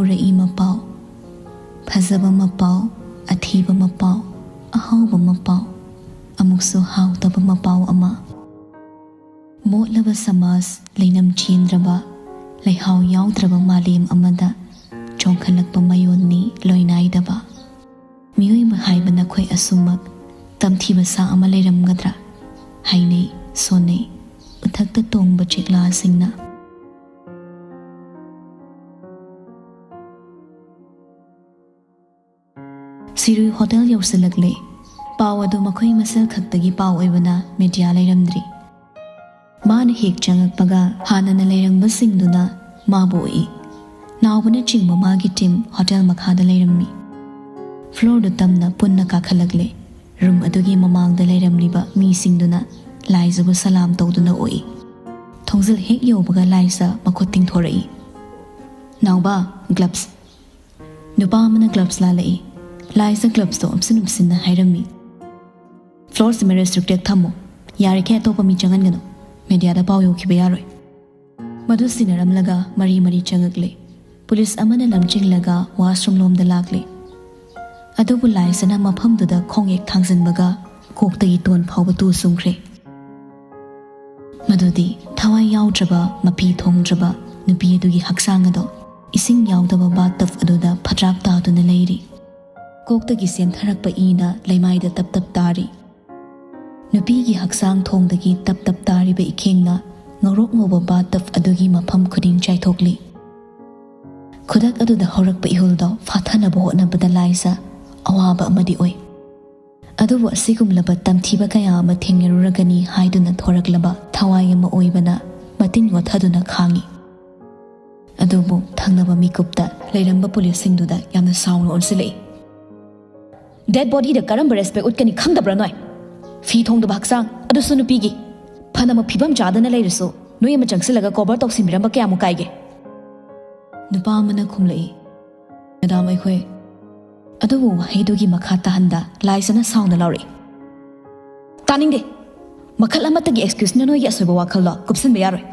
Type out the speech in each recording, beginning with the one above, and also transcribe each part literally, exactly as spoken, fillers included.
ꯄꯨꯔꯛꯏ ꯃꯄꯥꯎ꯫ ꯐꯖꯕ ꯃꯄꯥꯎ, ꯑꯊꯤꯕ ꯃꯄꯥꯎ, ꯑꯍꯥꯎꯕ ꯃꯄꯥꯎ, ꯑꯃꯨꯛꯁꯨ ꯍꯥꯎꯇꯕ ꯃꯄꯥꯎ ꯑꯃ꯫ ꯃꯣꯠꯂꯕ ꯁꯃꯥꯖ, ꯂꯩꯅꯝ ꯆꯦꯟꯗ꯭ꯔꯕ, ꯂꯩꯍꯥꯎ ꯌꯥꯎꯗ꯭ꯔꯕ ꯃꯥꯂꯦꯝ ꯑꯃꯗ ꯆꯣꯡꯈꯠꯂꯛꯄ ꯃꯌꯣꯟꯅꯤ ꯂꯣꯏꯅꯥꯏꯗꯕ꯫ ꯃꯤꯑꯣꯏꯕ ꯍꯥꯏꯕ ꯅꯈꯣꯏ ꯑꯁꯨꯃꯛ ꯇꯝꯊꯤꯕ ꯁꯥ ꯑꯃ ꯂꯩꯔꯝꯒꯗ꯭ꯔꯥ? ꯍꯥꯏꯅꯩ, ꯁꯣꯟꯅꯩ ꯎꯊꯛꯇ ꯇꯣꯡꯕ ꯆꯦꯛꯂꯥꯁꯤꯡꯅ꯫ ꯁꯤꯔꯨꯏ ꯍꯣꯇꯦꯜ ꯌꯧꯁꯤꯜꯂꯛꯂꯦ꯫ ꯄꯥꯎ ꯑꯗꯨ ꯃꯈꯣꯏ ꯃꯁꯦꯜ ꯈꯛꯇꯒꯤ ꯄꯥꯎ ꯑꯣꯏꯕꯅ ꯃꯦꯗꯤꯌꯥ ꯂꯩꯔꯝꯗ꯭ꯔꯤ꯫ ꯃꯥꯅ ꯍꯦꯛ ꯆꯪꯉꯛꯄꯒ ꯍꯥꯟꯅꯅ ꯂꯩꯔꯝꯕꯁꯤꯡꯗꯨꯅ ꯃꯥꯕꯨ ꯎꯏ꯫ ꯅꯥꯎꯕꯅꯆꯤꯡꯕ ꯃꯥꯒꯤ ꯇꯤꯝ ꯍꯣꯇꯦꯜ ꯃꯈꯥꯗ ꯂꯩꯔꯝꯃꯤ꯫ ꯐ꯭ꯂꯣꯔꯗꯨ ꯇꯝꯅ ꯄꯨꯟꯅ ꯀꯥꯈꯠꯂꯛꯂꯦ꯫ ꯔꯨꯝ ꯑꯗꯨꯒꯤ ꯃꯃꯥꯡꯗ ꯂꯩꯔꯝꯂꯤꯕ ꯃꯤꯁꯤꯡꯗꯨꯅ ꯂꯥꯏꯖꯕꯨ ꯁꯂꯥꯝ ꯇꯧꯗꯨꯅ ꯎꯏ꯫ ꯊꯣꯡꯖꯤꯜ ꯍꯦꯛ ꯌꯧꯕꯒ ꯂꯥꯏꯖ ꯃꯈꯨꯠ ꯇꯤꯡꯊꯣꯔꯛꯏ꯫ "ꯅꯥꯎꯕ, ꯒ꯭ꯂꯞꯁ!" ꯅꯨꯄꯥ ꯑꯃꯅ ꯒ꯭ꯂꯞꯁ ꯂꯥꯜꯂꯛꯏ꯫ ꯂꯥꯏꯖ ꯒ꯭ꯂꯞꯁꯇꯣ ꯎꯞꯁꯤꯟ ꯎꯞꯁꯤꯟꯅ ꯍꯥꯏꯔꯝꯃꯤ꯫ "ꯐ꯭ꯂꯣꯔꯁꯤꯃ ꯔꯦꯁꯇ꯭ꯔꯤꯛꯇꯦꯗ ꯊꯝꯃꯣ꯫ ꯌꯥꯔꯤꯈꯩ ꯑꯇꯣꯞꯄ ꯃꯤ ꯆꯪꯍꯟꯒꯅꯨ꯫ ꯃꯦꯗꯤꯌꯥꯗ ꯄꯥꯎ ꯌꯧꯈꯤꯕ ꯌꯥꯔꯣꯏ꯫" ꯃꯗꯨ ꯁꯤꯟꯅꯔꯝꯂꯒ ꯃꯔꯤ ꯃꯔꯤ ꯆꯪꯉꯛꯂꯦ꯫ ꯄꯨꯂꯤꯁ ꯑꯃꯅ ꯂꯝꯖꯤꯡꯂꯒ ꯋꯥꯁꯔꯨꯝ ꯂꯣꯝꯗ ꯂꯥꯛꯂꯦ꯫ ꯑꯗꯨꯕꯨ ꯂꯥꯏꯖꯅ ꯃꯐꯝꯗꯨꯗ ꯈꯣꯡꯌꯦꯛ ꯊꯥꯡꯖꯤꯟꯕꯒ ꯀꯣꯛꯇꯒꯤ ꯇꯣꯟ ꯐꯥꯎꯕ ꯇꯨ ꯆꯨꯡꯈ꯭ꯔꯦ꯫ ꯃꯗꯨꯗꯤ ꯊꯋꯥꯏ ꯌꯥꯎꯗ꯭ꯔꯕ, ꯃꯐꯤ ꯊꯣꯡꯗ꯭ꯔꯕ ꯅꯨꯄꯤ ꯑꯗꯨꯒꯤ ꯍꯛꯆꯥꯡ ꯑꯗꯣ ꯏꯁꯤꯡ ꯌꯥꯎꯗꯕ ꯕꯥꯊꯇꯕ ꯑꯗꯨꯗ ꯐꯠꯇ꯭ꯔꯥꯛ ꯇꯥꯗꯨꯅ ꯂꯩꯔꯤ꯫ ꯀꯣꯛꯇꯒꯤ ꯆꯦꯟꯊꯔꯛꯄ ꯏꯅ ꯂꯩꯃꯥꯏꯗ ꯇꯞ ꯇꯞ ꯇꯥꯔꯤ꯫ ꯅꯨꯄꯤꯒꯤ ꯍꯛꯆꯥꯡ ꯊꯣꯡꯗꯒꯤ ꯇꯞ ꯇꯞ ꯇꯥꯔꯤꯕ ꯏꯈꯦꯡꯅ ꯉꯧꯔꯣꯛ ꯉꯧꯕ ꯕꯥꯊꯇꯕ ꯑꯗꯨꯒꯤ ꯃꯐꯝ ꯈꯨꯗꯤꯡ ꯆꯥꯏꯊꯣꯛꯂꯤ꯫ ꯈꯨꯗꯛ ꯑꯗꯨꯗ ꯍꯧꯔꯛꯄ ꯏꯍꯨꯜꯗꯣ ꯐꯥꯊꯅꯕ ꯍꯣꯠꯅꯕꯗ ꯂꯥꯏꯖ ꯑꯋꯥꯕ ꯑꯃꯗꯤ ꯑꯣꯏ꯫ ꯑꯗꯨꯕꯨ ꯑꯁꯤꯒꯨꯝꯂꯕ ꯇꯝꯊꯤꯕ ꯀꯌꯥ ꯑꯃ ꯊꯦꯡꯅꯔꯨꯔꯒꯅꯤ ꯍꯥꯏꯗꯨꯅ ꯊꯣꯔꯛꯂꯕ ꯊꯋꯥꯏ ꯑꯃ ꯑꯣꯏꯕꯅ ꯃꯇꯤꯟ ꯋꯥꯊꯗꯨꯅ ꯈꯥꯡꯉꯤ꯫ ꯑꯗꯨꯕꯨ ꯊꯪꯅꯕ ꯃꯤꯀꯨꯞꯇ ꯂꯩꯔꯝꯕ ꯄꯨꯂꯤꯁꯁꯤꯡꯗꯨꯗ ꯌꯥꯝꯅ ꯁꯥꯎꯅ ꯑꯣꯟꯁꯤꯜꯂꯛꯏ꯫ "ꯗꯦꯗ ꯕꯣꯗꯤꯗ ꯀꯔꯝꯕ ꯔꯦꯁꯄꯦꯛ ꯎꯠꯀꯅꯤ ꯈꯪꯗꯕ꯭ꯔꯥ ꯅꯣꯏ? ꯐꯤ ꯊꯣꯡꯗꯕ ꯍꯛꯆꯥꯡ, ꯑꯗꯨꯁꯨ ꯅꯨꯄꯤꯒꯤ꯫ ꯐꯅꯃꯛ ꯐꯤꯕꯝ ꯆꯥꯗꯅ ꯂꯩꯔꯁꯨ ꯅꯣꯏ ꯑꯃ ꯆꯪꯁꯤꯜꯂꯒ ꯀꯣꯚꯔ ꯇꯧꯁꯤꯟꯕꯤꯔꯝꯕ ꯀꯌꯥꯃꯨꯛ ꯀꯥꯏꯒꯦ?" ꯅꯨꯄꯥ ꯑꯃꯅ ꯈꯨꯝꯂꯛꯏ, "ꯃꯦꯗꯥꯝ, ꯑꯩꯈꯣꯏ꯫" ꯑꯗꯨꯕꯨ ꯋꯥꯍꯩꯗꯨꯒꯤ ꯃꯈꯥ ꯇꯥꯍꯟꯗ ꯂꯥꯏꯖꯅ ꯁꯥꯎꯅ ꯂꯥꯎꯔꯛꯏ, "ꯇꯥꯅꯤꯡꯗꯦ꯫ ꯃꯈꯜ ꯑꯃꯠꯇꯒꯤ ꯑꯦꯛꯁꯀ꯭ꯌꯨꯁꯅ ꯅꯣꯏꯒꯤ ꯑꯁꯣꯏꯕ ꯋꯥꯈꯜꯗꯣ ꯀꯨꯞꯁꯤꯟꯕ ꯌꯥꯔꯣꯏ꯫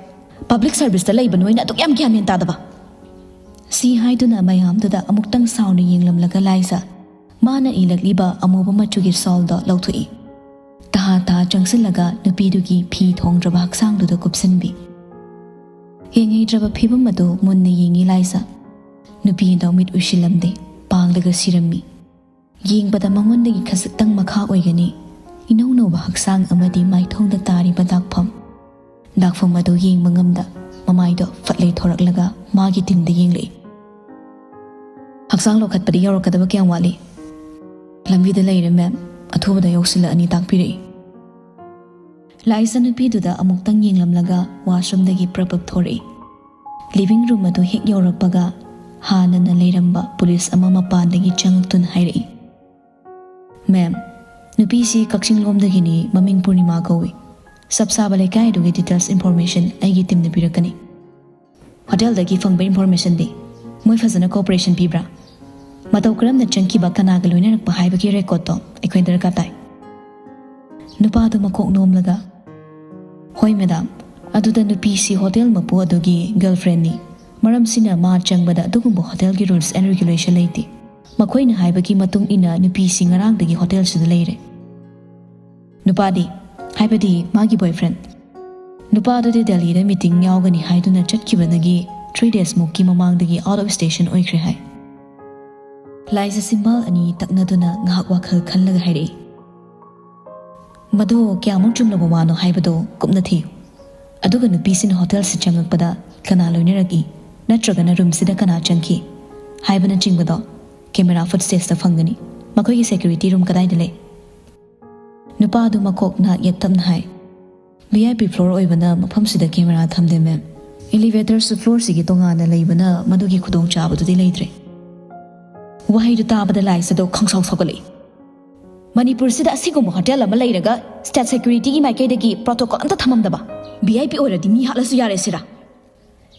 ꯄꯕ꯭ꯂꯤꯛ ꯁꯔꯚꯤꯁꯇ ꯂꯩꯕ ꯅꯣꯏꯅ ꯑꯗꯨꯛ ꯌꯥꯝ ꯒ꯭ꯌꯥꯟ ꯃꯦꯟ ꯇꯥꯗꯕ?" ꯁꯤ ꯍꯥꯏꯗꯨꯅ ꯃꯌꯥꯝꯗꯨꯗ ꯑꯃꯨꯛꯇꯪ ꯁꯥꯎꯅ ꯌꯦꯡꯂꯝꯂꯒ ꯂꯥꯏꯖ ꯃꯥꯅ ꯏꯂꯛꯂꯤꯕ ꯑꯃꯨꯕ ꯃꯆꯨꯒꯤ ꯁꯥꯜꯗꯣ ꯂꯧꯊꯣꯛꯏ꯫ ꯇꯍꯥ ꯇꯍꯥ ꯆꯪꯁꯤꯜꯂꯒ ꯅꯨꯄꯤꯗꯨꯒꯤ ꯐꯤ ꯊꯣꯡꯗ꯭ꯔꯕ ꯍꯛꯆꯥꯡꯗꯨꯗ ꯀꯨꯞꯁꯤꯟꯕꯤ꯫ ꯌꯦꯡꯍꯩꯗ꯭ꯔꯕ ꯐꯤꯕꯝ ꯑꯗꯨ ꯃꯨꯟꯅ ꯌꯦꯡꯉꯤ ꯂꯥꯏꯖ꯫ ꯅꯨꯄꯤ ꯑꯗꯣ ꯃꯤꯠ ꯎꯏꯁꯤꯜꯂꯝꯗꯦ, ꯄꯥꯡꯂꯒ ꯁꯤꯔꯝꯃꯤ꯫ ꯌꯦꯡꯕꯗ ꯃꯉꯣꯟꯗꯒꯤ ꯈꯖꯤꯛꯇꯪ ꯃꯈꯥ ꯑꯣꯏꯒꯅꯤ ꯏꯅꯧ ꯅꯧꯕ ꯍꯛꯆꯥꯡ ꯑꯃꯗꯤ ꯃꯥꯏꯊꯣꯡꯗ ꯇꯥꯔꯤꯕ ꯗꯥꯛꯐꯝ꯫ ꯗꯥꯛꯐꯝ ꯑꯗꯨ ꯌꯦꯡꯕ ꯉꯝꯗ ꯃꯃꯥꯏꯗꯣ ꯐꯠ ꯂꯩꯊꯣꯔꯛꯂꯒ ꯃꯥꯒꯤ ꯇꯤꯟꯗ ꯌꯦꯡꯂꯛꯏ꯫ "ꯍꯛꯆꯥꯡ ꯂꯧꯈꯠꯄꯗꯤ ꯌꯧꯔꯛꯀꯗꯕ ꯀꯌꯥꯝ ꯋꯥꯠꯂꯤ?" "ꯂꯝꯕꯤꯗ ꯂꯩꯔꯦ ꯃꯦꯝ, ꯑꯊꯨꯕꯗ ꯌꯧꯁꯤꯜꯂꯛꯑꯅꯤ" ꯇꯥꯛꯄꯤꯔꯛꯏ꯫ ꯂꯥꯏꯖ ꯅꯨꯄꯤꯗꯨꯗ ꯑꯃꯨꯛꯇꯪ ꯌꯦꯡꯂꯝꯂꯒ ꯋꯥꯁꯔꯨꯝꯗꯒꯤ ꯄ꯭ꯔꯞ ꯄ꯭ꯔꯞ ꯊꯣꯔꯛꯏ꯫ ꯂꯤꯚꯤꯡ ꯔꯨꯝ ꯑꯗꯨ ꯍꯦꯛ ꯌꯧꯔꯛꯄꯒ ꯍꯥꯟꯅꯅ ꯂꯩꯔꯝꯕ ꯄꯨꯂꯤꯁ ꯑꯃ ꯃꯄꯥꯟꯗꯒꯤ ꯆꯪꯉꯛꯇꯨꯅ ꯍꯥꯏꯔꯛꯏ, "ꯃꯦꯝ, ꯅꯨꯄꯤꯁꯤ ꯀꯛꯆꯤꯡ ꯂꯣꯝꯗꯒꯤꯅꯤ, ꯃꯃꯤꯡ ꯄꯨꯔꯅꯤꯃꯥ ꯀꯧꯏ꯫ ꯆꯞ ꯆꯥꯕ ꯂꯩꯀꯥꯏ ꯑꯗꯨꯒꯤ ꯗꯤꯇꯦꯜꯁ ꯏꯟꯐꯣꯔꯃꯦꯁꯟ ꯑꯩꯒꯤ ꯇꯤꯝꯅ ꯄꯤꯔꯛꯀꯅꯤ꯫ ꯍꯣꯇꯦꯜꯗꯒꯤ ꯐꯪꯕ ꯏꯟꯐꯣꯔꯃꯦꯁꯟꯗꯤ ꯃꯣꯏ ꯐꯖꯅ ꯀꯣꯑꯣꯄꯔꯦꯁꯟ ꯄꯤꯕ꯭ꯔꯥ? ꯃꯇꯧ ꯀꯔꯝꯅ ꯆꯪꯈꯤꯕ, ꯀꯅꯥꯒ ꯂꯣꯏꯅꯔꯛꯄ ꯍꯥꯏꯕꯒꯤ ꯔꯦꯀꯣꯔꯠꯇꯣ ꯑꯩꯈꯣꯏ ꯗꯔꯀꯥꯔ ꯇꯥꯏ"꯫ ꯅꯨꯄꯥꯗꯨ ꯃꯀꯣꯛ ꯅꯣꯝꯂꯒ, "ꯍꯣꯏ ꯃꯦꯗꯥꯝ, ꯑꯗꯨꯗ ꯅꯨꯄꯤꯁꯤ ꯍꯣꯇꯦꯜ ꯃꯄꯨ ꯑꯗꯨꯒꯤ ꯒꯔꯜꯐ꯭ꯔꯦꯟꯅꯤ꯫ ꯃꯔꯝꯁꯤꯅ ꯃꯥ ꯆꯪꯕꯗ ꯑꯗꯨꯒꯨꯝꯕ ꯍꯣꯇꯦꯜꯒꯤ ꯔꯨꯜꯁ ꯑꯦꯟ ꯔꯤꯒꯨꯂꯦꯁꯟ ꯂꯩꯇꯦ꯫ ꯃꯈꯣꯏꯅ ꯍꯥꯏꯕꯒꯤ ꯃꯇꯨꯡ ꯏꯟꯅ ꯅꯨꯄꯤꯁꯤ ꯉꯔꯥꯡꯗꯒꯤ ꯍꯣꯇꯦꯜꯁꯤꯗ ꯂꯩꯔꯦ"꯫ ꯅꯨꯄꯥꯗꯤ, ꯍꯥꯏꯕꯗꯤ ꯃꯥꯒꯤ ꯕꯣꯏꯐ꯭ꯔꯦꯟ, ꯅꯨꯄꯥꯗꯨꯗꯤ ꯗꯦꯜꯂꯤꯗ ꯃꯤꯇꯤꯡ ꯌꯥꯎꯒꯅꯤ ꯍꯥꯏꯗꯨꯅ ꯆꯠꯈꯤꯕꯗꯒꯤ ꯊ꯭ꯔꯤ ꯗꯦꯖ ꯃꯨꯛꯀꯤ ꯃꯃꯥꯡꯗꯒꯤ ꯑꯥꯎꯠ ꯑꯣꯐ ꯁ꯭ꯇꯦꯁꯟ ꯑꯣꯏꯈ꯭ꯔꯦ ꯍꯥꯏ꯫ ꯂꯥꯏꯖ ꯆꯤꯝꯕꯥꯜ ꯑꯅꯤ ꯇꯛꯅꯗꯨꯅ ꯉꯥꯏꯍꯥꯛ ꯋꯥꯈꯜ ꯈꯜꯂꯒ ꯍꯥꯏꯔꯛꯏ, "ꯃꯗꯨ ꯀꯌꯥꯃꯨꯛ ꯆꯨꯝꯂꯕ ꯋꯥꯅꯣ ꯍꯥꯏꯕꯗꯨ ꯀꯨꯞꯅ ꯊꯤꯌꯨ꯫ ꯑꯗꯨꯒ ꯅꯨꯄꯤꯁꯤꯅ ꯍꯣꯇꯦꯜꯁꯤ ꯆꯪꯉꯛꯄꯗ ꯀꯅꯥ ꯂꯣꯏꯅꯔꯛꯏ, ꯅꯠꯇ꯭ꯔꯒꯅ ꯔꯨꯝꯁꯤꯗ ꯀꯅꯥ ꯆꯪꯈꯤ ꯍꯥꯏꯕꯅꯆꯤꯡꯕꯗꯣ ꯀꯦꯃꯦꯔꯥ ꯐꯨꯠꯁꯇꯦꯖꯇ ꯐꯪꯒꯅꯤ꯫ ꯃꯈꯣꯏꯒꯤ ꯁꯦꯀ꯭ꯌꯨꯔꯤꯇꯤ ꯔꯨꯝ ꯀꯗꯥꯏꯗ ꯂꯩ?" ꯅꯨꯄꯥ ꯑꯗꯨ ꯃꯀꯣꯛ ꯅꯥꯛ ꯌꯦꯠ ꯇꯞꯅ ꯍꯥꯏ, "ꯚꯤ ꯑꯥꯏ ꯄꯤ ꯐ꯭ꯂꯣꯔ ꯑꯣꯏꯕꯅ ꯃꯐꯝꯁꯤꯗ ꯀꯦꯃꯦꯔꯥ ꯊꯝꯗꯦ ꯃꯦꯝ꯫ ꯏꯂꯤꯚꯦꯇꯔꯁꯨ ꯐ꯭ꯂꯣꯔꯁꯤꯒꯤ ꯇꯣꯉꯥꯟꯅ ꯂꯩꯕꯅ ꯃꯗꯨꯒꯤ ꯈꯨꯗꯣꯡꯆꯥꯕꯗꯨꯗꯤ ꯂꯩꯇ꯭ꯔꯦ"꯫ ꯋꯥꯍꯩꯗꯨ ꯇꯥꯕꯗ ꯂꯥꯏꯖꯗꯣ ꯈꯪꯁꯥꯎ ꯁꯥꯎꯒꯠꯂꯛꯏ꯫ ꯃꯅꯤꯄꯨꯔꯁꯤꯗ ꯑꯁꯤꯒꯨꯝꯕ ꯍꯣꯇꯦꯜ ꯑꯃ ꯂꯩꯔꯒ ꯁ꯭ꯇꯦꯠ ꯁꯦꯀ꯭ꯌꯨꯔꯤꯇꯤꯒꯤ ꯃꯥꯏꯀꯩꯗꯒꯤ ꯄ꯭ꯔꯣꯇꯣꯀꯣꯜ ꯑꯝꯇ ꯊꯝꯃꯝꯗꯕ? ꯚꯤ ꯑꯥꯏ ꯄꯤ ꯑꯣꯏꯔꯗꯤ ꯃꯤ ꯍꯥꯠꯂꯁꯨ ꯌꯥꯔꯦ ꯁꯤꯔꯥ?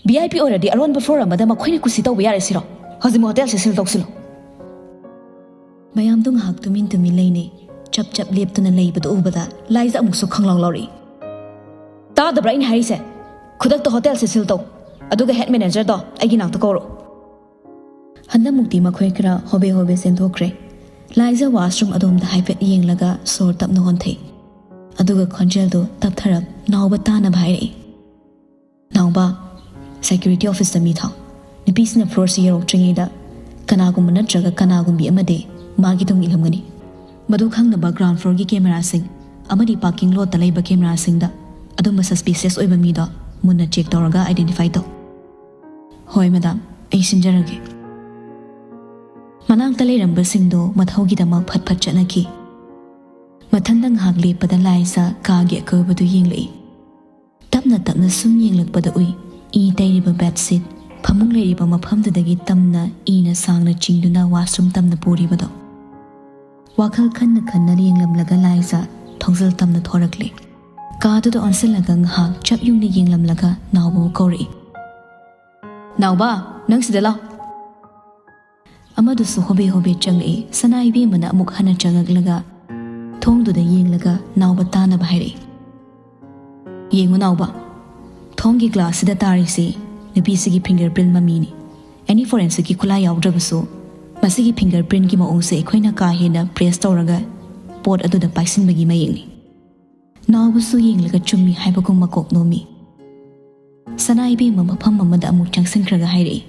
ꯚꯤ ꯑꯥꯏ ꯄꯤ ꯑꯣꯏꯔꯗꯤ ꯑꯔꯣꯟꯕ ꯐ꯭ꯂꯣꯔ ꯑꯃꯗ ꯃꯈꯣꯏꯅ ꯀꯨꯁꯤ ꯇꯧꯕ ꯌꯥꯔꯦ ꯁꯤꯔꯣ? ꯍꯧꯖꯤꯛꯃꯛ ꯍꯣꯇꯦꯜꯁꯦ ꯁꯤꯜ ꯇꯧꯁꯤꯜꯂꯨ꯫ ꯃꯌꯥꯝꯗꯣ ꯉꯥꯏꯍꯥꯛ ꯇꯨꯃꯤꯟ ꯇꯨꯃꯤꯟ ꯂꯩꯅꯩ꯫ ꯆꯞ ꯆꯞ ꯂꯦꯞꯇꯨꯅ ꯂꯩꯕꯗꯨ ꯎꯕꯗ ꯂꯥꯏꯖ ꯑꯃꯨꯛꯁꯨ ꯈꯪꯂꯥꯎ ꯂꯥꯎꯔꯛꯏ꯫ "ꯇꯥꯗꯕ꯭ꯔꯥ ꯑꯩꯅ ꯍꯥꯏꯔꯤꯁꯦ? ꯈꯨꯗꯛꯇ ꯍꯣꯇꯦꯜꯁꯦ ꯁꯤꯜ ꯇꯧ꯫ ꯑꯗꯨꯒ ꯍꯦꯗ ꯃꯦꯅꯦꯖꯔꯗꯣ ꯑꯩꯒꯤ ꯅꯥꯛꯇ ꯀꯧꯔꯣ"꯫ ꯍꯟꯗꯛꯃꯨꯛꯇꯤ ꯃꯈꯣꯏ ꯈꯔ ꯍꯣꯕꯦ ꯍꯣꯕꯦ ꯆꯦꯟꯊꯣꯛꯈ꯭ꯔꯦ꯫ ꯂꯥꯏꯖ washroom ꯑꯗꯣꯝꯗ ꯍꯥꯏꯐꯦꯠ ꯌꯦꯡꯂꯒ ꯁꯣꯔ ꯇꯞꯅ ꯍꯣꯟꯊꯩ꯫ ꯑꯗꯨꯒ ꯈꯣꯟꯖꯦꯜꯗꯨ ꯇꯞꯊꯔꯞ ꯅꯥꯎꯕ ꯇꯥꯅꯕ ꯍꯥꯏꯔꯛꯏ, "ꯅꯥꯎꯕ, security officeꯇ ꯃꯤ ꯊꯥꯎ꯫ ꯅꯨꯄꯤꯁꯤꯅ floorꯁꯤ ꯌꯧꯔꯛꯇ꯭ꯔꯤꯉꯩꯗ ꯀꯅꯥꯒꯨꯝꯕ ꯅꯠꯇ꯭ꯔꯒ ꯀꯅꯥꯒꯨꯝꯕꯤ ꯑꯃꯗꯤ ꯃꯥꯒꯤ ꯇꯨꯡ ꯏꯜꯂꯝꯒꯅꯤ꯫ ꯃꯗꯨ ꯈꯪꯅꯕ ground floorꯒꯤ cameraꯁꯤꯡ ꯑꯃꯗꯤ parking lotꯇ ꯂꯩꯕ cameraꯁꯤꯡꯗ ꯑꯗꯨꯝꯕ suspicious ꯑꯣꯏꯕ ꯃꯤꯗꯣ ꯃꯨꯟꯅ check ꯇꯧꯔꯒ identify ꯇꯧ꯫" "ꯍꯣꯏ madam, ꯑꯩ ꯁꯤꯟꯖꯔꯒꯦ꯫" ꯃꯅꯥꯛꯇ ꯂꯩꯔꯝꯕꯁꯤꯡꯗꯣ ꯃꯊꯧꯒꯤꯗꯃꯛ ꯐꯠ ꯐꯠ ꯆꯠꯅꯈꯤ꯫ ꯃꯊꯟꯗ ꯉꯥꯏꯍꯥꯛ ꯂꯦꯞꯄꯗ ꯂꯥꯏꯖ ꯀꯥꯒꯤ ꯑꯀꯣꯏꯕꯗꯨ ꯌꯦꯡꯂꯛꯏ꯫ ꯇꯞꯅ ꯇꯞꯅ ꯁꯨꯝ ꯌꯦꯡꯂꯛꯄꯗ ꯎꯏ, ꯏ ꯇꯩꯔꯤꯕ bedsheet, ꯐꯃꯨꯡ ꯂꯩꯔꯤꯕ ꯃꯐꯝꯗꯨꯗꯒꯤ ꯇꯝꯅ ꯏꯅ ꯁꯥꯡꯅ ꯆꯤꯡꯗꯨꯅ washroom ꯇꯝꯅ ꯄꯨꯔꯤꯕꯗꯣ꯫ ꯋꯥꯈꯜ ꯈꯟꯅ ꯈꯟꯅ ꯌꯦꯡꯂꯝꯂꯒ ꯂꯥꯏꯖ ꯊꯣꯡꯖꯤꯜ ꯇꯝꯅ ꯊꯣꯔꯛꯂꯦ꯫ ꯀꯥꯗꯨꯗ ꯑꯣꯟꯁꯤꯜꯂꯒ ꯉꯥꯏꯍꯥꯛ ꯆꯞ ꯌꯨꯡꯅ ꯌꯦꯡꯂꯝꯂꯒ ꯅꯥꯎꯕꯕꯨ ꯀꯧꯔꯛꯏ, "ꯅꯥꯎꯕ, ꯅꯪ ꯁꯤꯗ ꯂꯥꯎ꯫" ꯑꯃꯗꯨꯁꯨ ꯍꯣꯕꯦ ꯍꯣꯕꯦ ꯆꯪꯂꯛꯏ꯫ ꯁꯅꯥ ꯏꯕꯦꯝꯃꯅ ꯑꯃꯨꯛ ꯍꯟꯅ ꯆꯪꯂꯛꯂꯒ ꯊꯣꯡꯗꯨꯗ ꯌꯦꯡꯂꯒ ꯅꯥꯎꯕ ꯇꯥꯅꯕ ꯍꯥꯏꯔꯛꯏ, "ꯌꯦꯡꯉꯨ ꯅꯥꯎꯕ, ꯊꯣꯡꯒꯤ glassꯁꯤꯗ ꯇꯥꯔꯤꯁꯤ ꯅꯨꯄꯤꯁꯤꯒꯤ fingerprint ꯃꯃꯤꯅꯤ꯫ Any forensicꯀꯤ ꯈꯨꯠꯂꯥꯏ ꯌꯥꯎꯗ꯭ꯔꯕꯁꯨ ꯃꯁꯤꯒꯤ fingerprintꯀꯤ ꯃꯑꯣꯡꯁꯦ ꯑꯩꯈꯣꯏꯅ ꯀꯥ ꯍꯦꯟꯅ press ꯇꯧꯔꯒ ꯄꯣꯠ ꯑꯗꯨꯗ ꯄꯥꯏꯁꯤꯟꯕꯒꯤ ꯃꯌꯦꯛꯅꯤ꯫" ꯅꯥꯎꯕꯁꯨ ꯌꯦꯡꯂꯒ ꯆꯨꯝꯃꯤ ꯍꯥꯏꯕꯒꯨꯝ ꯃꯀꯣꯛ ꯅꯣꯝꯃꯤ꯫ ꯁꯅꯥ ꯏꯕꯦꯝꯃ ꯃꯐꯝ ꯑꯃꯗ ꯑꯃꯨꯛ ꯆꯪꯁꯤꯟꯈ꯭ꯔꯒ ꯍꯥꯏꯔꯛꯏ,